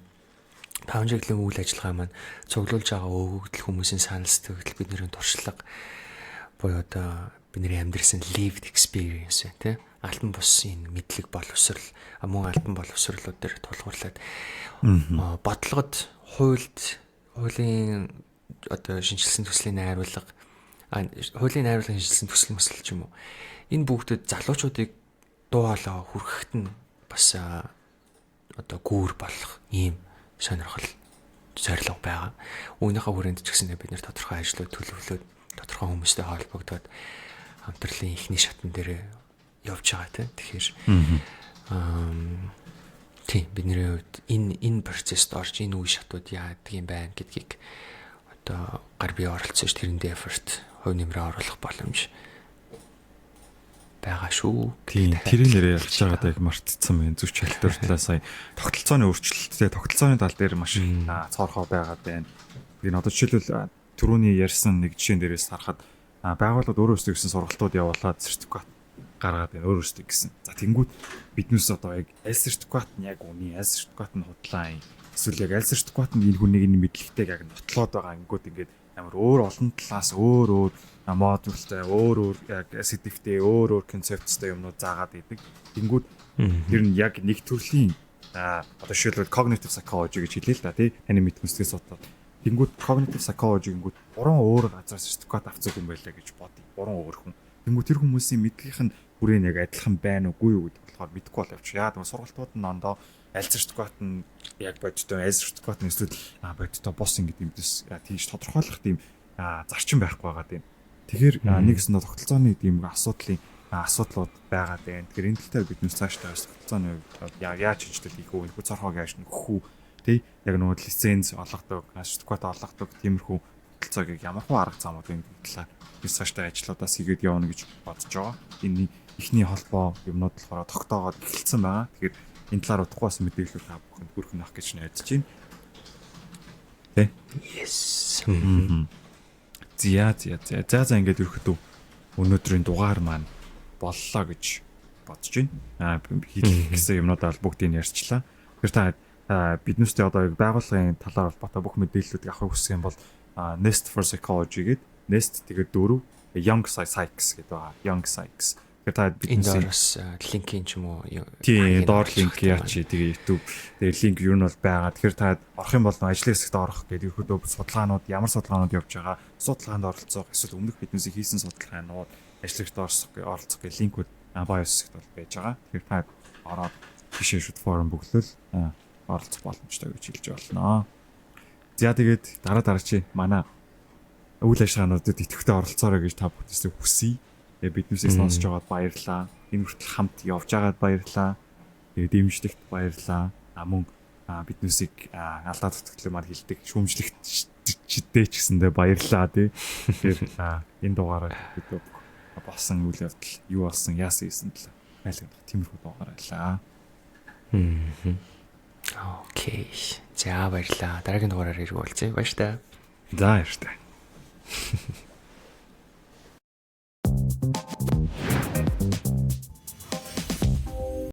S2: Таван чиглэлийн үйл ажиллагаа маань цуглуулж байгаа өгөгдөл, хүмүүсийн санал сэтгэл, бидний туршлага буюу одоо бидний амьдрсан lived experience, тий, албан бус энэ мэдлэг боловсрал, мөн албан боловсролууд дээр тулгуурлаад бодлогод, хуульд, хуулийн одоо шинэчилсэн төслийн найруулга, хуулийн найруулгын шинэчилсэн төсөл мөсөл ч юм уу, энэ бүгдэд залуучуудыг дуу хоолой хүрэхэд нь бас одоо гүүр болох ийм сонирхол, зорилго байгаа. Үүнийхээ хүрээнд ч гэсэн бид нэр тодорхой ажлууд төлөвлөөд, тодорхой хүмүүстэй холбогдоод хамтралын эхний шатн дээр явж байгаа, тийм. Тэгэхээр тийм, бидний хувьд энэ процесст орж, энэ үе шатууд яадаг юм байна гэдгийг одоо гар бие оролцож, тэрэндээ effort, хувь нэмрээ оруулах боломж байгаа шүү.
S1: Тийм, тэрийн нэрээ ярьж байгаадаа их мартцсан байна. Зүвч хэлтвэрлээ сая тогтолцооны өөрчлөлттэй, тогтолцооны тал дээр маш их цоорхоо байгаад байна. Энэ одоо жишээлбэл түрүүний ярьсан нэг жишээн дээрээс харахад байгууллагууд өөр өөрсдөө гэсэн сургалтууд явуулаад сертификат гаргаад байна, өөр өөрсдөө гэсэн. За, тэнгүүт биднээс одоо яг аль сертификат нь яг үний, аль сертификат нь худлаа юм. Эсвэл яг аль сертификат нь энэ хүнийг энэ мэдлэгтэйг яг нотлоод байгаа ингүүд ингээд амар өөр олон талаас, өөр өөр модультай, өөр өөр яг сэдэвтэй, өөр өөр концепттэй юмнууд заагаад идэг. Тэнгүүд тэр нь яг нэг төрлийн, одоо жишээлбэл cognitive psychology гэж хэлээ л да, тий, таны мэдхүйн сэтгэл судлал. Тэнгүүд cognitive psychology гингүүд гурван өөр газар сертификат авцаг юм байлаа гэж бодъё. Гурван өөр хүн. Тэнгүүд тэр хүмүүсийн мэдлэгийнх нь хүрээ нь яг адилхан байна уугүй юу гэдэг болохоор мэдэхгүй бол явчих. Яа гэвэл сургалтууд нь ондоо аль сертификат нь яг бодтой, аль сертификат нь эсвэл бодтой бос ингэ юм дэс тийж тодорхойлох тийм зарчим байхгүй байгаа тийм. Тэгэхээр нэгсэндээ тогтолцооны тийм асуудлын асуудлууд байгаа дээ. Тэгэхээр энэ тал дээр бид нэр цаашдаа тогтолцооны хувьд яаж шинжилэл хийх үү, энэхүү цорхоог яаж нөхөх үү, тий, яг нөгөө лиценз олгодог, сертификат олгодог тиймэрхүү тогтолцоог ямар хуу арга замууд энэ талаар бид цаашдаа ажлуудаас хийгээд явна гэж бодож байгаа. Энэ эхний холбоо юмнууд болохоор тогтоогоод эхэлсэн байгаа. Тэгэхээр энэ талаар удахгүй бас мэдээлэл та бүхэнд хүргэх нөх гэж найдаж байна. Тэ?
S2: Yes.
S1: Зя зя зя. За за, ингээд ерөөхдөө өнөөдрийн дугаар маань боллоо гэж бодож байна. Хийх гэсэн юмнуудаа бол бүгдийг нь ярьчлаа. Тэгэхээр та биднээсээ одоо байгууллагын талаар холбоотой бүх мэдээллүүдийг авахыг хүсэх юм бол Nest for Psychology гэдэг, Nest тэгээд 4 Young Psychs гэдэг байгаа. Young Psychs. Тэгэхээр та
S2: биднээс бас линкийн ч юм уу?
S1: Тийм, доор линк яач, тэгээ YouTube тэгээ линк юу нь бол байгаа. Тэгэхээр та орох юм бол ажлын хэсэгт орох гэдэг ерөөдөө судалгаанууд, ямар судалгаанууд явж байгаа, судалгаанд оролцох, эсвэл өмнөх биднээсээ хийсэн судалгаанууд, ажлын хэсэгт оролцох гэх линкүүд bio хэсэгт бол байж байгаа. Тэгэхээр та ороод бишээ шүт form бөглөл оролцох боломжтой гэж хэлж болно. За, тэгээд дараа дараа чи манай үйл ажиллагаануудад идэвхтэй оролцоорой гэж та бүхнээсээ хүсье. Тэгээ биднээсээ сонсож байгаад баярлалаа. Энэ хүртэл хамт явж байгаад баярлалаа. Тэгээ дэмжлэгт баярлалаа. А мөн биднээсийг алдаа дутагдлыг маань хилдэг шүүмжлэгчдээ ч гэсэндээ баярлалаа, тий. Тэгэхээр энэ дугаараар бид болсон үйл явдал юу болсон, яасан хийсэн талаар айлгах тиймэрхүү дугаар байлаа.
S2: Okay. За, баярлалаа. Дараагийн дугаараар ирэх уулзъя. Баяр таа.
S1: За, баяртай.